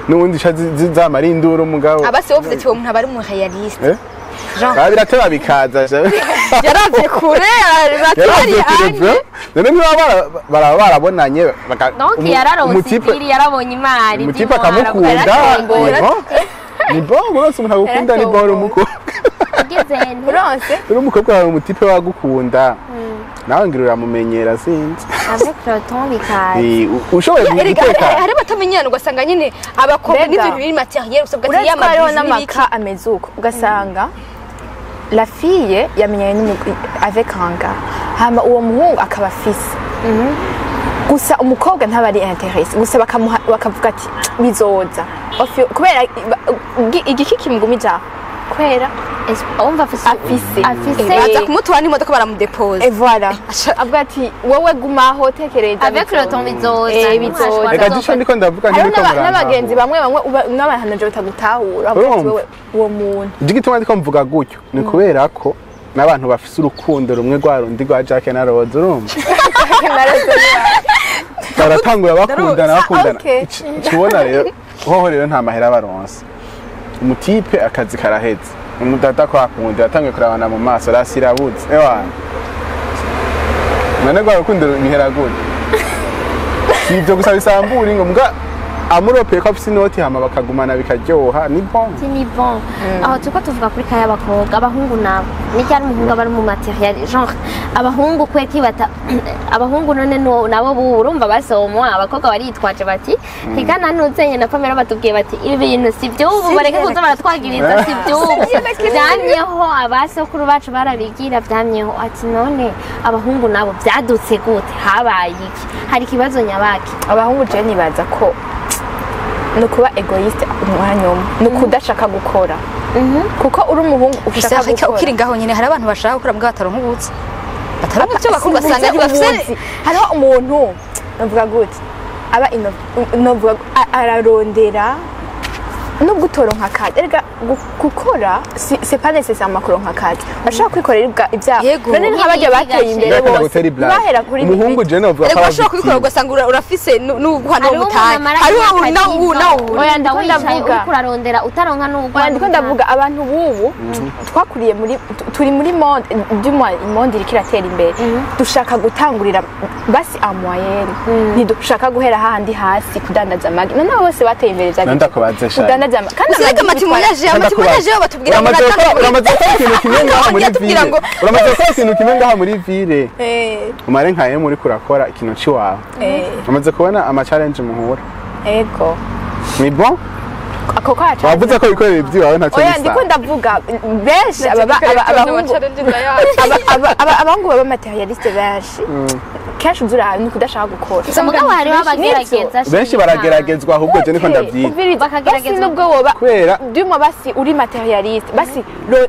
n'ubundi sha zamara induru umugabo. Abasi bavuze ati uwo muntu aba ari umu réaliste. Eh? Genre Birateba bikaza. Yaravye kure. Yaravye kure Yaravye. bro. None niba baraba barabonanye Donc yararonse umutipe idiri, yarabonye imari. Umutipe akamukunda, ni bon, ni bon uronse umuntu agukunda, ni bon uri umukobwa. Ugeze nti Uronse Uri umukobwa wawe, umutipe wagukunda, nawe ngira uramumenyera, sinzi. Avec le temps bikaza. Ushoboye Erega gutekana. hari batamenyana, ugasanga nyine abakobwa Mbega. n'ibintu biri matériel usabwa ati Uretse ya ko hariho mabizi n'ibiki. n'amaka ameze uko, ugasanga la fille yamenyanye avec un gars, hama uwo muhungu akaba afise gusa, umukobwa ntaba ari intéressé, gusa bakamuha bakavuga ati bizoza. Kubera igiki kimugumije aho, kubera Wumva afise afise. Afise. Baza kumutora n'imodoka, baramudepoza. Et voilà, avuga ati: "Wowe gumaho, tekereza." Avec le temps bizoza. Bizoza. Reka gico ndiko ndavuga. Hariho Ntibiko n'abagenzi bamwe bamwe n'abahanuje batagutahura, bavuga ati Urumva? wewe uwo muntu. Igituma ndiko mvuga gutyo ni kubera ko n'abantu bafise urukundo rumwe rwa rundi rwa Jack na Rose, urumva, baratangura bakundana, bakundana. Okay. Tubona rero hoho rero nta mahera baronse, umutipe akazi karaheze, umudada ko akunda, yatanguye kurabana mu maso, rasi irabuze, ewa none rwa rukundo bihera gute? Si ibyo gusa bisambura ingo, mbwa amuropeye ko afise inoti, hama bakagumana bikaryoha, ni bon. Ni bon, aho turiko tuvuga kuri kaya abakobwa. Abahungu nabo ni ryari umuhungu aba ari mu matériel? Genre abahungu kweki bata abahungu none nabo bubu urumva basomwa, abakobwa baritwaje bati higana ntuzenye na Pamela, batubwiye bati ibi bintu si by'ubu, bareke kuza baratwagiriza, si by'ubu, byamyeho, abasokuru bacu barabigira, byamyeho. Ati none abahungu nabo byadutse gute? Habaye iki? Hari ikibazo nyabaki? Abahungu je nibaza ko ni ukuba égoïste umwanya umwe, ni ukudashaka gukora, kuko uri umuhungu ushaka Gusa gukora. ukiri ngaho nyine, hari abantu bashaka gukora mbwa bataronka ubutsi, bataronka ibyo bakora, ugasanga ntibafise. Ubuzi. Hariho umuntu navuga gute, aba novuga ararondera. Nubwo utoronka akazi, erega gukora c'est pas nécessairement kuronka akazi, urashobora kwikorera ibyawe. Yego. None nk'abarya bateye imbere Ndakunda bose gutera iblague. bahera kuri Umuhungu je novuga ko Erega aba urashobora kubikora victime. ugasanga urafise n'uguha Hariho n'umutahe. umuntu amara Hariho imyaka nawu dix nawu. Oya, Ugenda ndiko wicaye ndavuga. uriko urarondera utaronka n'ubwo. Oya, ndiko ndavuga abantu bubu twakuriye muri turi muri monde, du moins monde iriko iratera imbere. Dushaka gutangurira basi en moyenne, ntidushaka guhera hahandi hasi kudandaza amagi. None abo bose bateye imbere vyagenze None ndakubaze gute? shani. Kudandaza amagi kandi Usanga amagi amatimoniage amatimoniage yo batubwira ngo Uramaze gukora ikintu kimwe ngaha muri batubwira ville. ngo Uramaze gukora ikintu kimwe ngaha muri ville. Eh, Umare nka yemwe uriko urakora ikintu ciwawe. Umaze kubona ama challenge muhura. Ego. Ni bon? Ako kwaca. Wavuze ko wikorera iby'iwawe ntacyo Oya, bisa. ndiko ndavuga benshi abahungu abahungu baba matérialiste benshi kenshi uzura ni kudashaka gukora. Mugabo hariho abagerageza. Benshi barageragezwa ahubwo je niko ndavyita. Umviriza, Bakagerageza. basi nubwo woba Kubera duma basi uri matérialiste, basi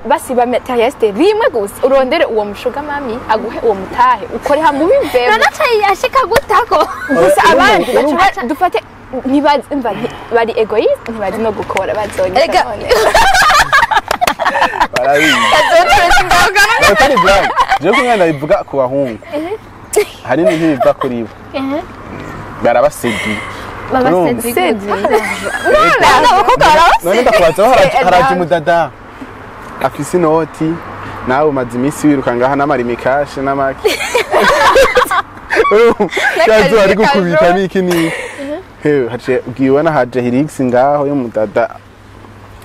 basi ba matérialiste rimwe gusa, urondere uwo mushuga mami aguhe uwo mutahe ukore hamwe ubivemo. None aca ashika gutako. Gusa abandi Urumva- baca dufate ntibazi umva, bari égoïste, ntibazi no gukora bazonyita Erega- none. Barabizi. Batari blague. Je kumwe ndabivuga ku bahungu. Hari n'intibiva kuri bo. Barabasedi. Babasedi. Abakobwa barabase. None ndakubaza aho haraje umudada afise inoti, nawe umaze iminsi wiruka ngaha n'amarimikashe n'amaki kazo ari gukubita n'iki n'iki. Hewe haje ugiye ubona haje Hirix ngaho y'umudada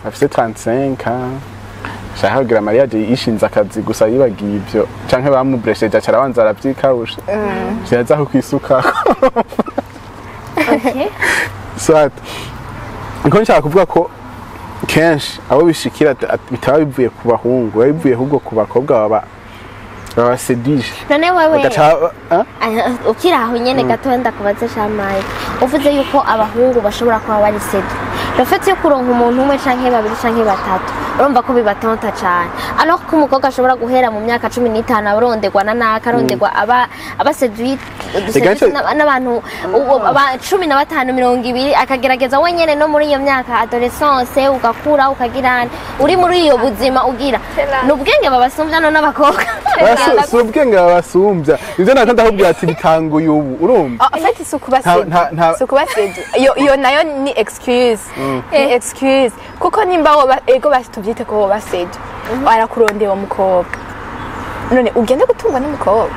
afise 35 ashaka kugira mariage, yishinze akazi gusa yibagiye ibyo canke bamubresheje aca arabanza aravyikawusha vyaza aho kwisuka. Okay. Soit niko nshaka kuvuga ko kenshi abo bishikira bitaba bivuye ku bahungu, biba bivuye ahubwo ku bakobwa baba babasedije None wewe bagaca ah? Ukiri aho nyene gatoya ndakubaze shamaye, uvuze yuko abahungu bashobora kuba bari séduits, le fait yo kuronka umuntu umwe canke babiri canke batatu, urumva ko bibatonta cane, alors ko umukobwa ashobora guhera mu myaka 15 aronderwa na naka, aronderwa aba séduit Ega n'abantu aba 15, 20, akagerageza wenyene no muri iyo myaka adolescence, ugakura ukagira uri muri iyo buzima ugira ni ubwenge babasumbya no n'abakobwa. Si ubwenge babasumbya, nivyo nako ndakubwira ati bitanguye ubu, urumva. En fait, si ukuba si ukuba séduit. Iyo nayo ni excuse, ni excuse, kuko nimba woba ego basi tubyite ko woba séduit, arakurondeye uwo mukobwa, none ugende gutungwa n'umukobwa?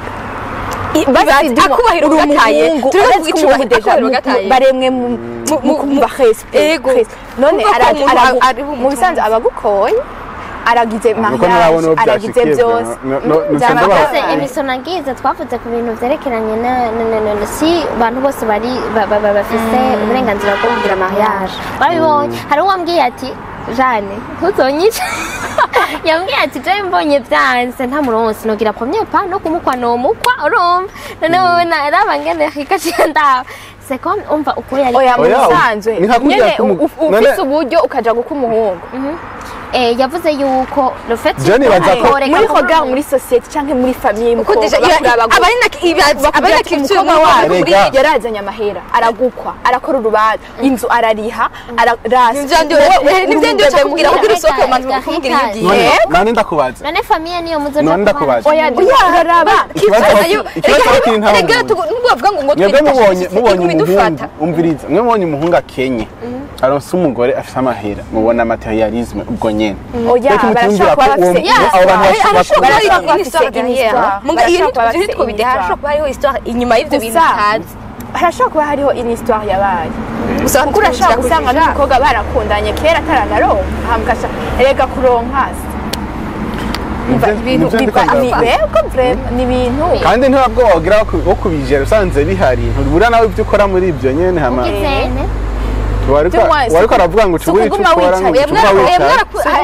Basi Akubahiro uri ugataye. umuhungu, Turi urazi kuvuga ko umuhungu icubahiro, déjà akubahiro ugataye. baremwe mu kumva respect. Ego. None Kuvuga ko umuntu ari mu umutunzi. bisanzwe abagukoye, aragize Nuko mariage, ntarabona uwo aragize byashikiye, byose. nsenze Twese émission nagize twavuze ku bintu vyerekeranye na si abantu bose bari bafise uburenganzira bwo kugira mariage. Warabibonye, hari uwambwiye ati: "Jane, ntuzonyice." Yambwiye ati: "Je mbonye vyanse nta muronsi nogira premier pas no kumukwa nomukwa." Urumva none wewe naraba ngene hikaciye ndaba c'est comme umva uko yari. Oya, mu Oya, bisanzwe ni nka kurya nyene ufise uburyo ukaja guka umuhungu. Yavuze yuko le fait Je nibaza ko- Muri regard muri société canke muri famille Kuko y'umukobwa déjà bakuraba aba ari na ibaze aba ari na culture umukobwa wacu Erega. yarazanye amahera, aragukwa, arakora urubanza, inzu arariha, ararasa. Nivyo ndi cakubwira kugira usohoke mu bantu kumbwira iyo ugiye. None ndakubaza. None famille niyo muzoja None ndakubaza. Oya, uraraba. Ikibazo aho kiri ntaho Erega muzi. nubwo bavuga ngo Mwebwe mubonye idufata. umuhungu, umviriza, mwe mubonye umuhungu akenye aronse umugore afise amahera, mubona matérialisme ubwo nyene. Oya, Reka mutiyumvira barashobora ko kuba bafise abo bantu Harashobora Barashobora kuba kuba hariho histoire bafise derrière. histoire. Muga iyo Barashobora kuba bafise ntitwobideha, harashobora kuba hariho histoire inyuma y'ivyo bintu Gusa, utazi. Harashobora kuba hariho une histoire yabaye, Gusa kuko urashobora gusanga n'umukobwa barakundanye kera ataranaronka, hama ugaca erega kuronka Nivyo- ibintu nivyo ndiko biva ndavuga. yego, vraiment ni ibintu. Kandi ntabwo wogira wo kubijera usanze bihari, ntubura nawe ibyo ukora muri ibyo nyene hama. Ugizene. Wariko aravuga ngo ucubure icyo Sukuguma ukora ngo wicaye. ucuma wicaye.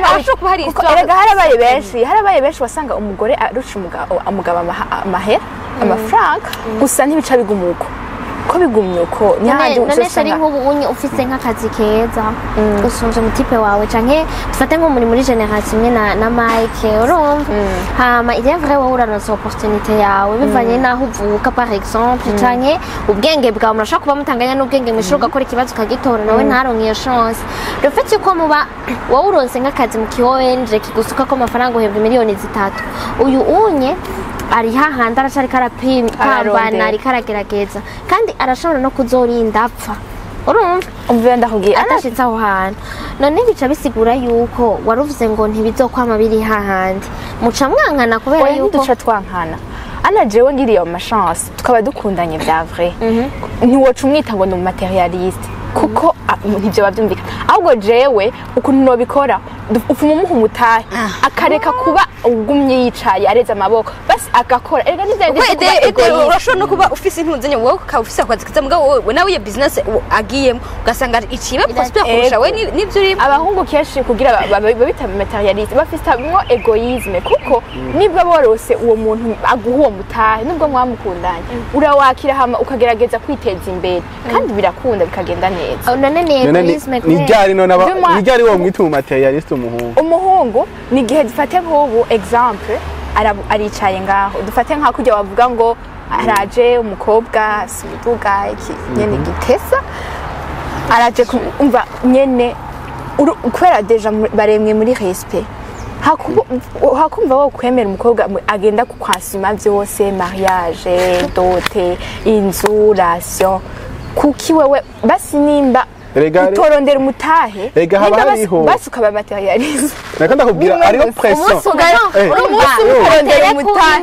Harashobora kuba hari Kuko histoire. erega harabaye benshi wasanga umugore arusha umugabo amahera, amafaranga, gusa ntibica biguma uko. Ko bigumye uko ni handi None se ari uzosanga. Nk'ubu unye ufise nk'akazi keza usumvye umu type wawe, canke dufate nko muri génération imwe na Mike, urumva, hama il est vrai wowe uraronse opportunité yawe bivanye n'aho uvuka, par exemple, canke ubwenge bwawe, murashobora kuba mutanganya n'ubwenge mw'ishuri, ugakora ikibazo ukagitora, nawe ntaronke iyo chance. Le fait yuko muba wowe uronse nk'akazi mu ki ONG kigusukako amafaranga, uhembwa miliyoni 3, uyu unye ari hahandi aracariko arapambana. Ararondera. Ariko aragerageza kandi arashobora no kuzorinda apfa, urumva, Umva, ndakubwiye atashitse aho hantu. None bica bisigura yuko waruvuze ngo ntibizokwama biri hahandi, muca mwankana kubera Oya, yuko ntiduca twankana. Ana jewe ngiriye ayo ma chance, tukaba dukundanye bya vrai, ntiwoca umwita ngo ni umu matérialiste, kuko ntibyo byumvikana. Ahubwo jewe ukuntu nobikora, ufuma umuha umutahe, akareka kuba ugumye yicaye areze amaboko, basi agakora. Erega nivyo Kuko urashobora no kuba ufise intunze, wowe ukaba ufise akazi keza, mugabo wowe nawe iyo business agiyemo ugasanga icibe prospère kurusha we n'ivyo urimo. Abahungu kenshi kugira babita matérialiste bafitamwo égoïsme, kuko nibwo borose uwo muntu aguha uwo mutahe, nubwo mwamukundanye, urawakira hama ukagerageza kwiteza imbere, kandi birakunda bikagenda neza. Oh, none ni None ni égoïsme ni kubera ryari none aba Duma- ni ryari wo mwita umu matérialiste umuhungu? Umuhungu ni igihe, dufate nk'ubu exemple, aricaye ngaho, dufate nka kujya bavuga ngo araje umukobwa si umuduga iki nyene gitesa, araje umva nyene kubera déjà baremwe muri respect, hakumva wo kwemera umukobwa agenda kukwasima byose, mariage, dote, inzu, ration, kuki wewe basi nimba utorondera umutahe, Erega haba nimba basi- hariho- basi ukaba matérialiste. Nako ndakubwira hariho pression. Umunsi Umunsi ukarondera Utereko umutahe.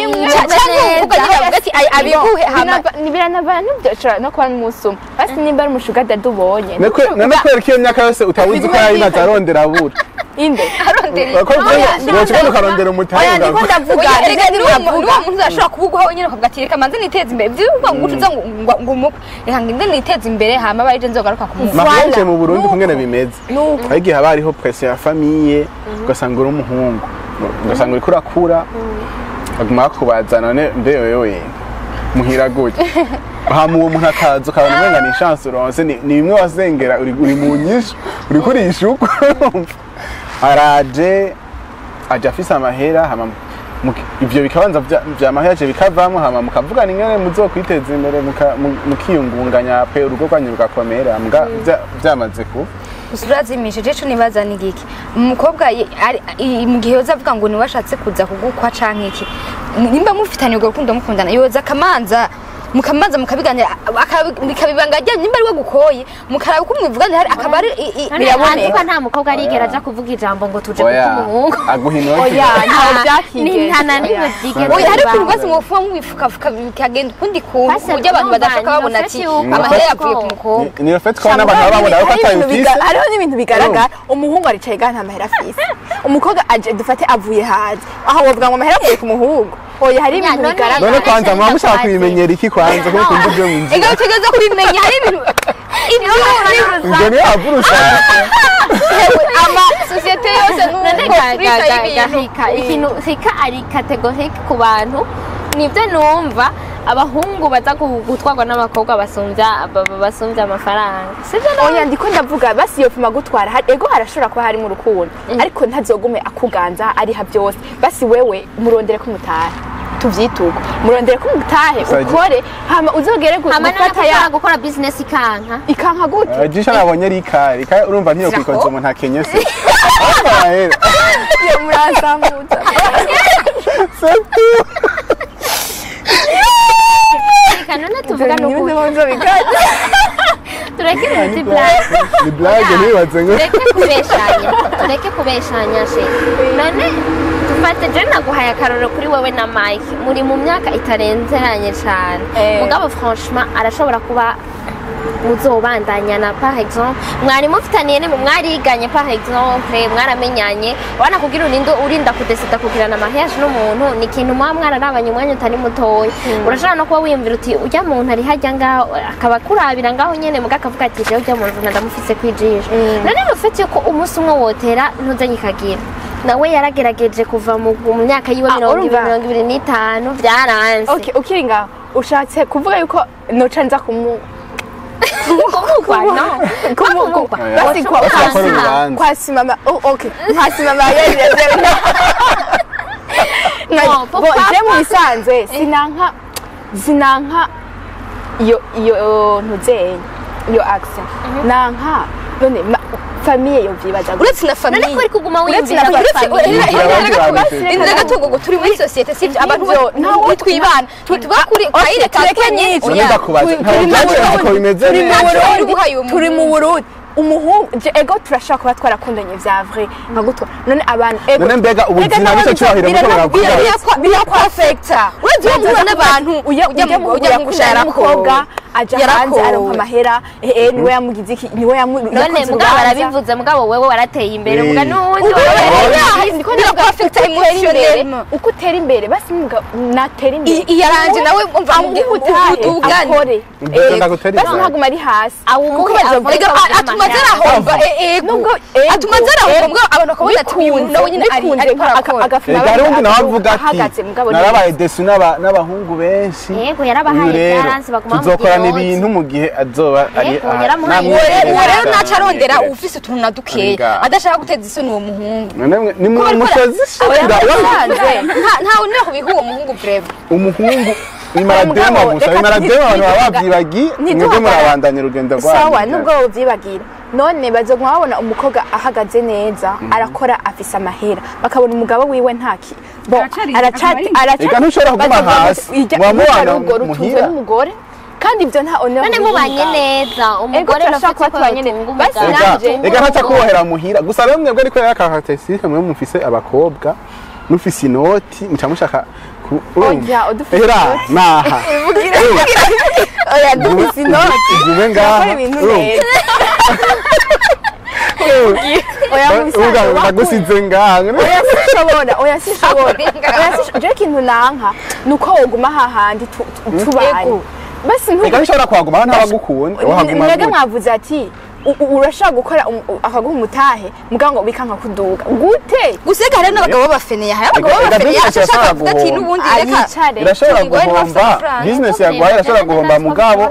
imwe Canke umukobwa nyine avuga ati abiguhe hama Biranavana n'ibyo, ashobora no kuba n'umunsi umwe, basi nimba ari umu sugar daddy ubonye. None kubera ko iyo myaka yose utabuzi ko yari arondera abura? Inde? Arondera. Ko woca ukarondera umutahe? Oya, ndiko ndavuga. Oya, erega ndiko ni uwo ndavuga. muntu uzashobora kubuguha wenyine ukavuga ati reka manze niteze imbere, ibyo uvuga ngo uza ngo umukwe, reka ngende niteze imbere, hama abe arije nzogaruka kumuha. Mariage mu Burundi kungene bimeze, hari igihe haba hariho pression ya famille, ugasanga uri umuhungu, ugasanga uriko urakura, baguma bakubaza: none mbe wewe muhira gute? Hama uwo muntu akaza, ukabona umenga ni chance uronse, ni bimwe wasengera, uri mu nyishu, uriko urishuka, araje aje afise amahera, hama ivyo bikabanza vya mariage bikavamwo, hama mukavugana ingene muzokwiteza imbere, mukiyungunganya pe, urugo rwanyu rugakomera mbwa vyamaze kuba. Gusa urazimishije ico nibaza ni giki umukobwa mu gihe yoza avuga ngo niwe ashatse kuza kugukwa canke iki, nimba mufitanye urwo rukundo mukundana, yoza akamanza mukamanza mukabiganira, bikabibanga ryanyu, nimba ari we gukoye mukaraba uko mwivuganira, hari akaba ari Biraboneka nta mukobwa arigera aja kuvuga ijambo ngo tuje Oya, guta umuhungu. Aguha inoti. Oya, ntawe Ni byakigeze. nta na rimwe Oya. byigeze Oya, hari ukuntu bibaho. bose mwofuba mubifukafuka bikagenda ukundi kuntu, Basi ku buryo abantu urumva, badashaka babona ati ni ufate amahera yuko- yavuye ku mukobwa. Ni fait ko n'abantu baba babona ko Hari ibintu atayufise. Hariho n'ibintu bigaragara: umuhungu aricaye gaha, nta mahera afise, umukobwa aje, dufate avuye hanze, aho wovuga ngo amahera avuye ku muhungu? Oya, hari Ya, ibintu none- bigaragara. None kwanza muba mushaka kubimenyera iki kwanza, ko mukunda ibyo mwinjira? Ega utegereza kubimenya, hari ibintu ibyo Ibyo niyo havurusha. Ama société yose None nuko twicaye ibintu. Rika, ikintu rika ari catégorique ku bantu, nibyo numva abahungu baza gutwarwa n'abakobwa basumbya amafaranga, sibyo? Oya, ndiko ndavuga basi yopfuma gutwara, ego harashobora kuba harimo urukundo, ariko ntazogume akuganza ariha byose. Basi wewe murondere ko umutahe, tuvyituko, murondere ko umutahe, ukore, hama uzogere Hama none gufata ya ushobora gukora business ikanka. Ikanka gute? Jisha nabonye ari ikari ikari, urumva ntiyo kwikoza umuntu akenye se amahera. Iyo muransambuza. C'est tout. Reka none tuvuga nuko nzobigana. Tureke ibintu blague. Ni blague, ntibaze ngo Tureke kubeshanya, tureke kubeshanya she. None dufate je naguhaye akarorero kuri wewe na Mike, muri mu myaka itarenzeranye cyane. Mugabo franchement arashobora kuba muzobandanya par exemple mwari mufitaniye, ni mwariganye par exemple, mwaramenyanye, wana kugira urinde urinda kudesida kugirana mariage n'umuntu, ni ikintu muba mwararabanye umwanya utari mutoya. Urashobora no kuba wiyumvira uti ujya muntu ari hajya ngaho, akaba akurabira ngaho nyene, muga akavuga ati jewe ujya muntu ndamufise kwijisho. None rufite ko umunsi umwe wotera ntuzanye ikagira, nawe yaragerageje kuva mu myaka yiwe Ah, 20, urumva? 25, byaranze. Okay, ukiri ngaho. Ushatse kuvuga yuko noca nza kumu Kumukwa, no. Kumukwa. Basi kwa Bakora urubanza. kwasimama, oh, okay, kwasimama yeye. No, Bon, je mu bisanzwe sinanka iyo ntuzenya iyo accent nanka none famille yo vyibaza gute? Uretse na famille. None ko uri kuguma Uretse wiyumvira na kuri famille. famille. Inzira gatogo turi muri société, sivyo? Abantu Nivyo, ntawe twibana tuba kuri kayire tureke nyinshi. None ndakubaza, ntabwo byagenze uko bimeze Turi mu neza. Burundi, Uhaye umuntu. turi mu Burundi, umuhungu ego turashobora kuba twarakundanye vya vrai nkagutwa none abantu ego None mbega ubuzima nicyo cyubahiro muko muravuga? Birakwafekta. Uretse uwo muhura n'abantu ujya ujya mu ujya mu umukobwa aja hanze Yarakowe. aronka amahera, niwe yamugize iki, niwe None yakoze mugabo urubanza. barabivuze, mugabo wewe warateye imbere, muga n'uwundi Oya, birakwafekta émotionnellement. Uko utera imbere basi natera imbere. Iyaranje nawe umva amubutahe udugane. akore. Mbega ndagutera Basi imbere. ntaguma ari hasi. Awumuhe Kuko bazovuga avure Ega ko atuma amahera. zarahomba, ego Nubwo ego, atuma zarahomba, mugabo abantu bakabona ati uyu bikunze, nawe nyine ari bikunze, ariko arakora. agafuma Erega hari undi nawe avuga ati ahagaze, mugabo narabaye desu n'abahungu benshi. Yego, yarabahaye Uyu rero byaranze, baguma bamubwira tuzokorana oti. ibintu mu gihe azoba ari Yego, aha. yaramuhaye. Uwo rero Namwegereza, uwo rero naca arondera namwegereza. ufise utuntu na dukeya Erega. adashaka guteza isoni uwo muhungu. None mwe ni mu musozi shira Ntawe niraho biha uwo muhungu breve. Umuhungu bimara Mugabo, dema gusa reka bimara dema, abantu baba babyibagiye, mwebwe murabandanya urugendo rwanyu. Sawa, nubwo wovyibagira none bazoguma babona umukobwa ahagaze neza, arakora, afise amahera, bakabona umugabo wiwe ntaki bo Aracari- aracati aracari. Ega ntushobora kuguma bazoguma hasi. muba Muba mubana urugo rutunzwe muhira. n'umugore, kandi ibyo nta honneur None biri mubanye mugabo. neza umugore turashobora ntafite kuba uko tubanye neza. yotunga Basi umugabo. Ega nanje- ega ntaca kubohera muhira gusa rero mwebwe ariko rero caractéristique mwe mufise abakobwa mufise inoti muca mushaka Oya, udufise Era inoti. naha Oya, dufise inoti ugume ngaha. turakora ibintu neza. Oya, mu bisanzwe Uga ndagusize ngaha. Oya, sinshobora, oya, sinshobora, oya, sinshobora. Jewe ikintu nanka ni uko woguma hahandi tubanye Ego. basi Ega ntushobora kuhaguma aho ntabagukunda wahaguma mwebwe gute? mwavuze ati urashobora gukora akaguha umutahe mugabo ngo bikanka kuduga gute? Gusa ega hari n'abagabo b'abafeneya, hari abagabo Ega- ega b'abafeneya business ashaka irashobora kuvuga ati guhomba. n'ubundi reka Ayicare. Irashobora Turi guhera guhomba amafaranga. business yaguhaye, irashobora guhomba mugabo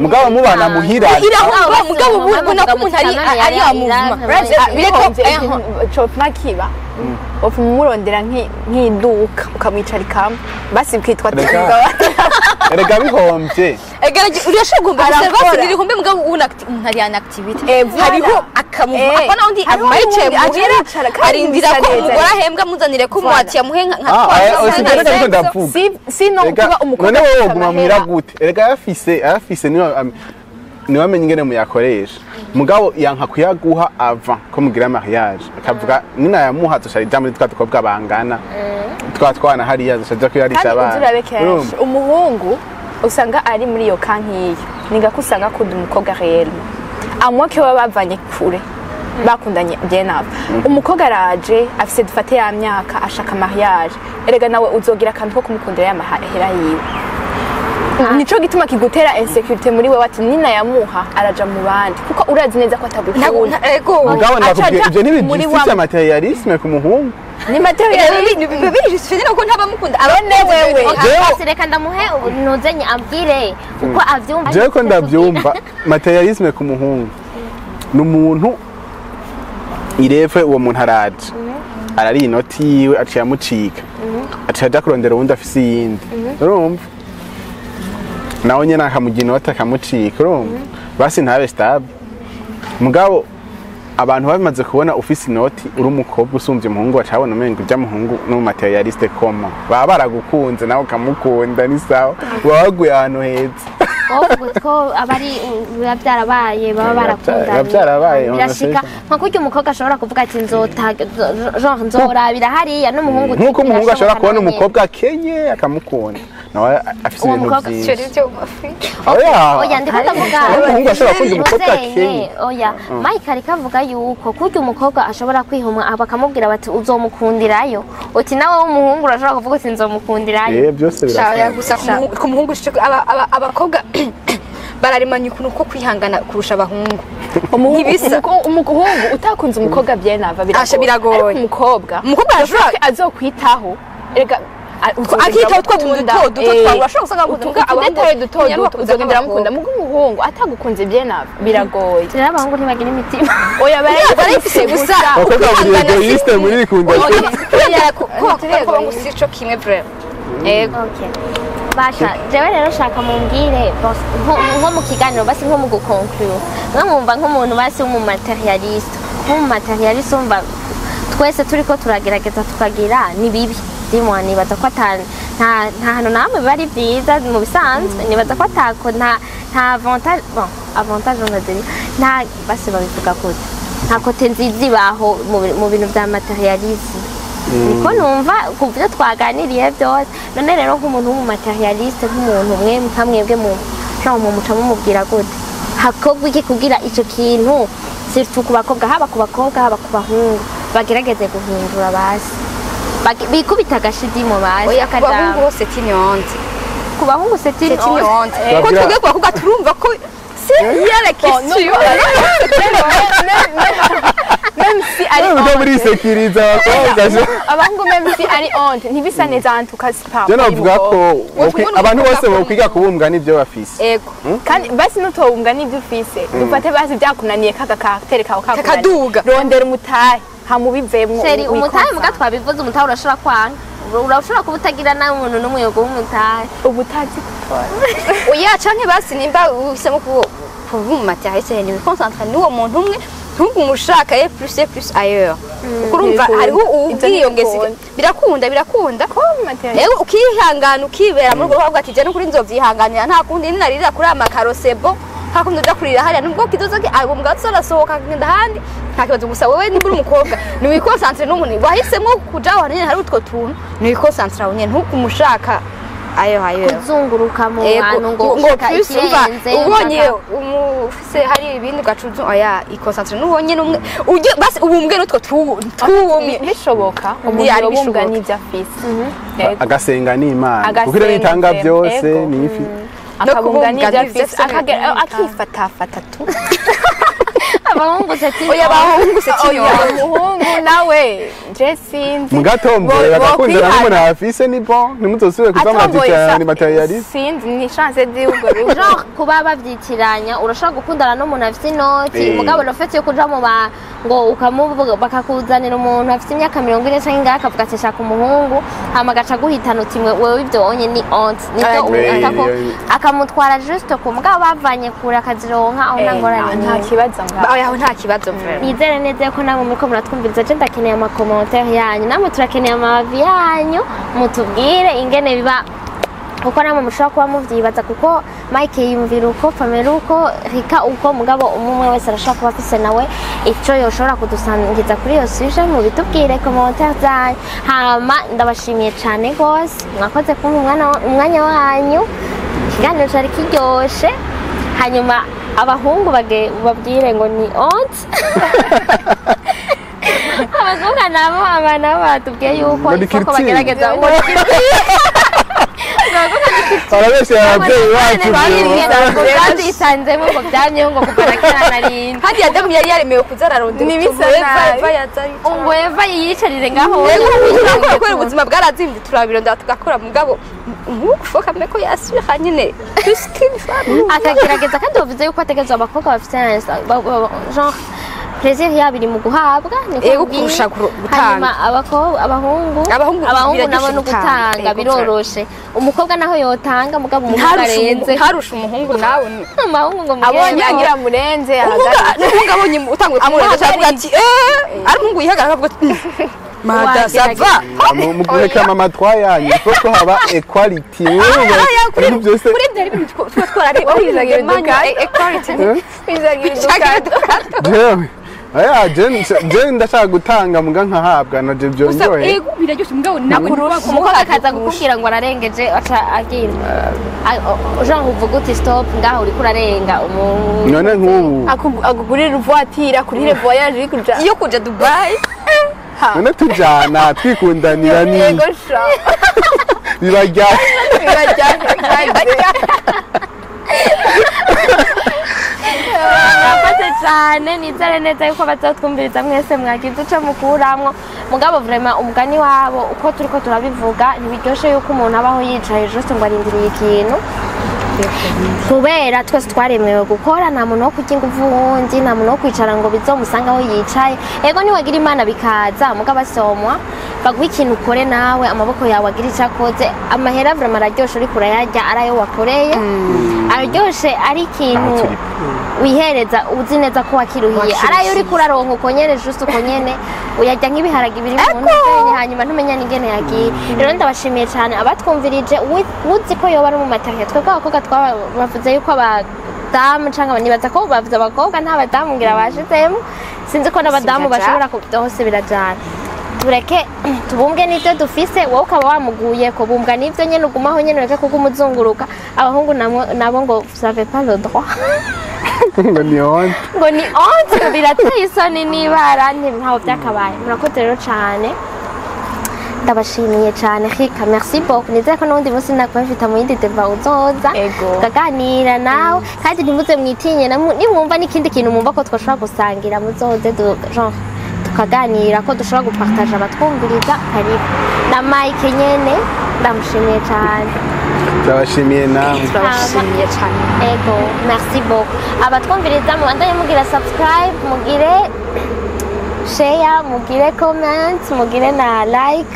mugabo mubana muhira. Irahomba mugabo ubu ubona ko umuntu ari amuvuma. Bihombye copfa kiba wopfa umurondera nk'iduka ukamwicarikamo basi bwitwa Reka. Erega bihombye. Ega urashobora guhomba gusa Arakora. basi nirihombe mugabo ubona umuntu ari en activité. Voilà. Hariho akamuvuma apana undi Hariho aguma yicaye uwundi aca muhira yicara, kandi arindira ko bisa neza. umugore ahembwa amuzanire ko Voilà. umuhati yamuhe nka Ah, twa ah, sibyo reka ariko ndavuga. Sino Erega, kuba umukobwa none wowe afise woguma muhira amahera. gute? Erega ayafise niwe niwe amenya ingene muyakoresha, mugabo yanka kuyaguha ava ko mugira mariage, akavuga ninayamuha zoca ija muri twa dukobwa bangana twa twana hariya, zoca aja kuyarisha Kandi abana. uzi urabe kenshi Urumva? umuhungu usanga ari muri iyo kankiyo ni gako usanga akunda umukobwa réellement, à moins que baba bavanye kure bakundanye bien avant. Umukobwa araje afise dufate ya myaka ashaka mariage, erega nawe uzogira akantu ko kumukundira ya mahera yiwe. Nico gituma kigutera insécurité muri wewe ati nina yamuha araja mu bandi, kuko urazi neza ko atagukunda. Ego. Mugabo ndakubwiye Aca ivyo muri ntibijustifie matérialisme ku muhungu. Ni matériel. Biba bijustifie nyine kuko ntabamukunda. None wewe. Jewe- Reka ndamuhe nuzenye ambwire uko avyumva. Jewe ko ndavyumva, matérialisme ku muhungu ni umuntu ireve uwo muntu araje arari inoti yiwe aciye amucika, aciye aja kurondera uwundi afise iyindi, urumva nawe nyene akamugira inoti akamucika, urumva basi ntabe stable. Mugabo abantu bamaze kubona ufise inoti uri umukobwa usumvye umuhungu, bacabona umengo urya muhungu ni umumaterialiste koma, baba baragukunze nawe ukamukunda ni sawa, baba baguye ahantu heza. Wowe ko aba ari biba byarabaye baba barakundanye. Biba byarabaye, Birashika nka kurya umukobwa ashobora kuvuga ati nzota genre nzorabira hariya n'umuhungu ati Nk'uko umuhungu ashobora birashoboka kubona nawe nyene. umukobwa akenye akamukunda nawe afise Uwo ibintu mukobwa byinshi. Oya. Oya, ndiko ndavuga Umuhungu ashobora gukunda umukobwa Muzenye, akenye. oya, Mike ariko avuga yuko kurya umukobwa ashobora kwihumwa bakamubwira bati uzomukundirayo, uti nawe w'umuhungu urashobora kuvuga uti nzomukundirayo. Eh, byose Shaya birashoboka. gusa ku muhungu abakobwa bararimanya ukuntu ko kwihangana kurusha abahungu. Ntibisa. Umuhungu utakunze umukobwa bien ava Asha, biragoye. Ariko umukobwa Umukobwa arashobora- azokwitaho erega. Akitaho twa tuntu duto duto twawe urashobora gusanga utuntu udetaye duto duto uzogenda uramukunda. Muga umuhungu atagukunze bien avant biragoye. Rero abahungu ntibagira imitima. Oya, barayifise gusa. Abakobwa muri égoïste muri ikunda. Ko ngo si cyo kimwe vraiment. Yego. Okay. Basha, jewe rero shaka mumbwire boss, nko mu kiganiro basi, nko mu guconclure, nko mwumva nk'umuntu basi w'umumatérialiste, nk'umumatérialiste wumva twese turiko turagerageza tukagira ni bibi dimwa, nibaza ko ata nta hantu namwe biba ari byiza mu bisanzwe. Nibaza ko atako nta avantage, bon, avantage on va dire, nta basi babivuga gute, nta côté nziza ibaho mu bintu vya matérialisme, niko numva ku byo twaganiriye byose. None rero nk'umuntu w'umumatérialiste, nk'umuntu umwe nka mwebwe, mu genre mu muca mumubwira gute, hakorwa iki kugira ico kintu, surtout ku bakobwa, haba ku bakobwa haba ku bahungu, bagerageze guhindura basi bikubita agashidimo basi? Oya, ku bahungu akajambo. Bose c'est une honte. Ku bahungu c'est une C'est une honte. honte ko twebwe ku bakobwa turumva ko c'est il y a la question. Même si ari Uburyo honte, burisekiriza abakobwa. Abahungu même si ari honte ntibisa neza, en tout cas c'est pas Je navuga ko Wowe abantu bose bokwiga kubumbwa n'ibyo bafise. Ego. Kandi basi nutobunga n'ibyo ufise, dufate basi byakunaniye kaka caractère kawe kakunaniye, Kakaduga. Rondera umutahe hamubivemwo. Chéri, umutahe muga twabivuze, umutahe urashobora kwanga, urashobora kuba utagira n'umuntu n'umuyogo w'umutahe. Ubutazi gutora. Oya, canke basi nimba uhisemo kuba umumatérialiste, ni concentre n'uwo muntu umwe, ntugume ushaka et plus et plus ailleurs, kuko urumva Ntibikunda. hariho Ibyo ubwiyongezi. ntibikunda. Birakunda, birakunda. Rero ukihangana, ukibera muri urwo rugo, ati je n'ukuri nzovyihanganira, nta kundi, ninarira kuri aya makaro sebo, nta kundi uja kurira hariya nubwo kidozo ki abo mbwa tuzorasohoka akagenda ahandi, nta kibazo. Gusa wewe nimba uri umukobwa, niwiconcentre n'umuntu wahisemo kuja aho nyene hari utwo tuntu, niwiconcentre aho nyene, ntugume ushaka ayo ayo. Kuzunguruka mu Ego, bantu ngo ngo ushaka plus umva ikirenze ubonye ufise hari ibindi ugacuza, oya, iconcentre n'ubonye n'umwe ujye basi ubumbwe n'utwo twumye. Bishoboka umuntu Ari yobumbwa bishoboka. n'ibyo afise. Yego. Agasenga n'Imana Agasenga kuko iyo nitanga byose ego. ni ifi. Akabumbwa Kubumbwa n'ibyo n'ibyo afise afise. Akifatafata tu. Abahungu c'est Oya, abahungu c'est Oya, umuhungu nawe je sinzi. Mugatomboye bagakundana Bokwihana. n'umuntu afise ni bon, ntimuzosubire kuza murabyitana ni matérialiste. Sinzi, ni chance z'ubwo rugo. Genre kuba babyitiranya, urashobora gukundana n'umuntu afite inoti, mugabo le fait yo kuja mu ba ngo ukamuvuga bakakuzanira umuntu afite imyaka 40 canke ingahe, akavuga ati shaka umuhungu, hama agaca aguhitana uti wewe ibyo onye ni honte, nibyo umuntu akamutwara juste ku mugabo bavanye kure akazironka aho, nta ngorane Nta n'imwe. kibazo ngaho. Oya, aho nta kibazo vraiment. Nizere neza ko namwe muriko muratwumviriza. Je ndakeneye amacommentaires yanyu, namwe turakeneye amababi yanyu, mutubwire ingene biba, kuko namwe mushobora kuba muvyibaza, kuko Mike yiyumvira uko, Pamela uko, Rika uko, mugabo umwe umwe wese arashobora kuba afise nawe ico yoshobora kudusangiza kuri iyo sujet. Mubitubwire commentaire zanyu. Hama ndabashimiye cane gose, mwakoze kumpa umwanya wanyu, ikiganiro cari kiryoshe. Hanyuma abahungu babwire ngo ni honte, abakobwa nabo aba nabo batubwiye yuko Ngo ni isoko culture. bagerageza ngo ni Barabeshya ababyeyi bacu. ngo byandisanzemo, ngo byamyeho, ngo kuva na kera narindi. Kandi Adamu yari yaremewe kuza ararondera Ntibisa utuntu, Eva nabi. Eva yaza. Ngo Eva yiyicarire ngaho. Rero ubu kubera ubuzima bwarazimbye turabirondera tugakora, mugabo umufoka ko yasubira nyine plus qu'une femme. Akagerageza. Kandi bavuze yuko ategerezwa abakobwa bafite genre plaisir yabo iri mu guhabwa, niko Ego, mbwiye. kurusha gutanga. Hanyuma abakobwa, abahungu Abahungu abahungu biraryoshe nabo no gutanga. gutanga Ego, biroroshe. Umukobwa naho yotanga, mugabo umuhungu Ntarushe arenze. Ntarushe umuhungu nawe. Umuhungu ngo Abonye mugende. agira murenze Umuhungu ahagarike. n'umuhungu abonye utanguye kumurenza avuga ati eh, ari umuhungu yihagarara avuga ati mada ça va. Mu guhekama amatwa yanyu il faut ko haba equality ibintu byose. Kuri ibyo hari ibintu tuba twarareba. Wizagira udukato. Equality. Bizagira udukato. Jewe oya, je ndashaka gutanga muga nkahabwa na je Gusa byonyoye. ego, biraryoshye, mugabo nawe Umukobwa akaza kukubwira ngo ararengeje, aca agira genre uvuga uti stop, ngaho uriko urarenga None nk'ubu Akugurira voiture, akurire voyage iri kuja. Iyo kuja Dubai. None tujana twikundanira ni Yego sha. Bibajya Birajyanye. Murakoze cyane. Nizere neza yuko bazatwumviriza mwese mwagize ico mukuramwo. Mugabo vraiment umugani wabo uko turiko turabivuga, ntibiryoshe yuko umuntu abaho yicaye juste ngo arindiriye ikintu, kubera twese twaremewe gukora. Nta muntu wo kurya inguvu wundi, nta muntu wo kwicara ngo bizomusange aho yicaye. Ego, niwagira Imana bikaza, mugabo asomwa baguha ikintu ukore nawe, amaboko yawe agira icyo akoze. Amahera vraiment araryoshe uriko urayarya ari ayo wakoreye, araryoshe ari ikintu Aho turi. wihereza uzi neza ko wakiruhiye. Wakiruhiye. Ari ayo uriko uraronka uko nyene, juste uko nyene, uyarya nk'ibiharage biri mu ntuzenye, hanyuma ntumenya n'ingene yagiye. Rero ndabashimiye cyane abatwumvirije. Uzi ko yoba ari mu matériel, twebwe abakobwa bavuze yuko abadamu canke nibaza ko bavuze abakobwa, nta badamu ngira bashizemo, sinzi ko n'abadamu Birajana. bashobora hose birajana. Tureke tubumbwe n'ibyo dufise. Wowe ukaba wamuguye ko bumbwa n'ibyo nyene, ugumaho nyene, ureke kuko umuzunguruka. Abahungu nabo ngo vous avez pas le droit. Ngo ni honte. Ngo ni honte, birateye isoni n'ibara ntaho byakabaye. Murakoze rero cyane, ndabashimiye cyane. Rika, merci beaucoup. Nizere ko n'ubundi munsi nakuba mfite mu yindi débat uzoza Ego. tukaganira nawe. Kandi ntimuze mwitinye, nimwumva n'ikindi kintu mwumva ko twashobora gusangira, muzoze genre tukaganira ko dushobora gupartager abatwumviriza. Karibu. Na Mike nyene ndamushimiye cyane. Ndabashimiye namwe. Turabashimiye cyane. Ego, merci beaucoup. Abatwumviriza, mubandanye mugira subscribe, mugire share, mugire comment, mugire na like.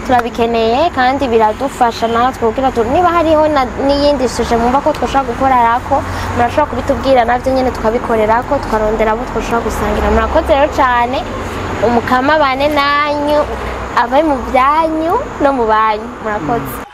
Turabikeneye kandi biradufasha natwe kugira niba hariho n'iyindi sujet mwumva ko twashobora gukorerako, murashobora kubitubwira navyo nyene tukabikorerako, tukarondera abo twashobora gusangira. Murakoze rero cyane. Umukama bane nanyu, abe mu byanyu no mu banyu. Murakoze.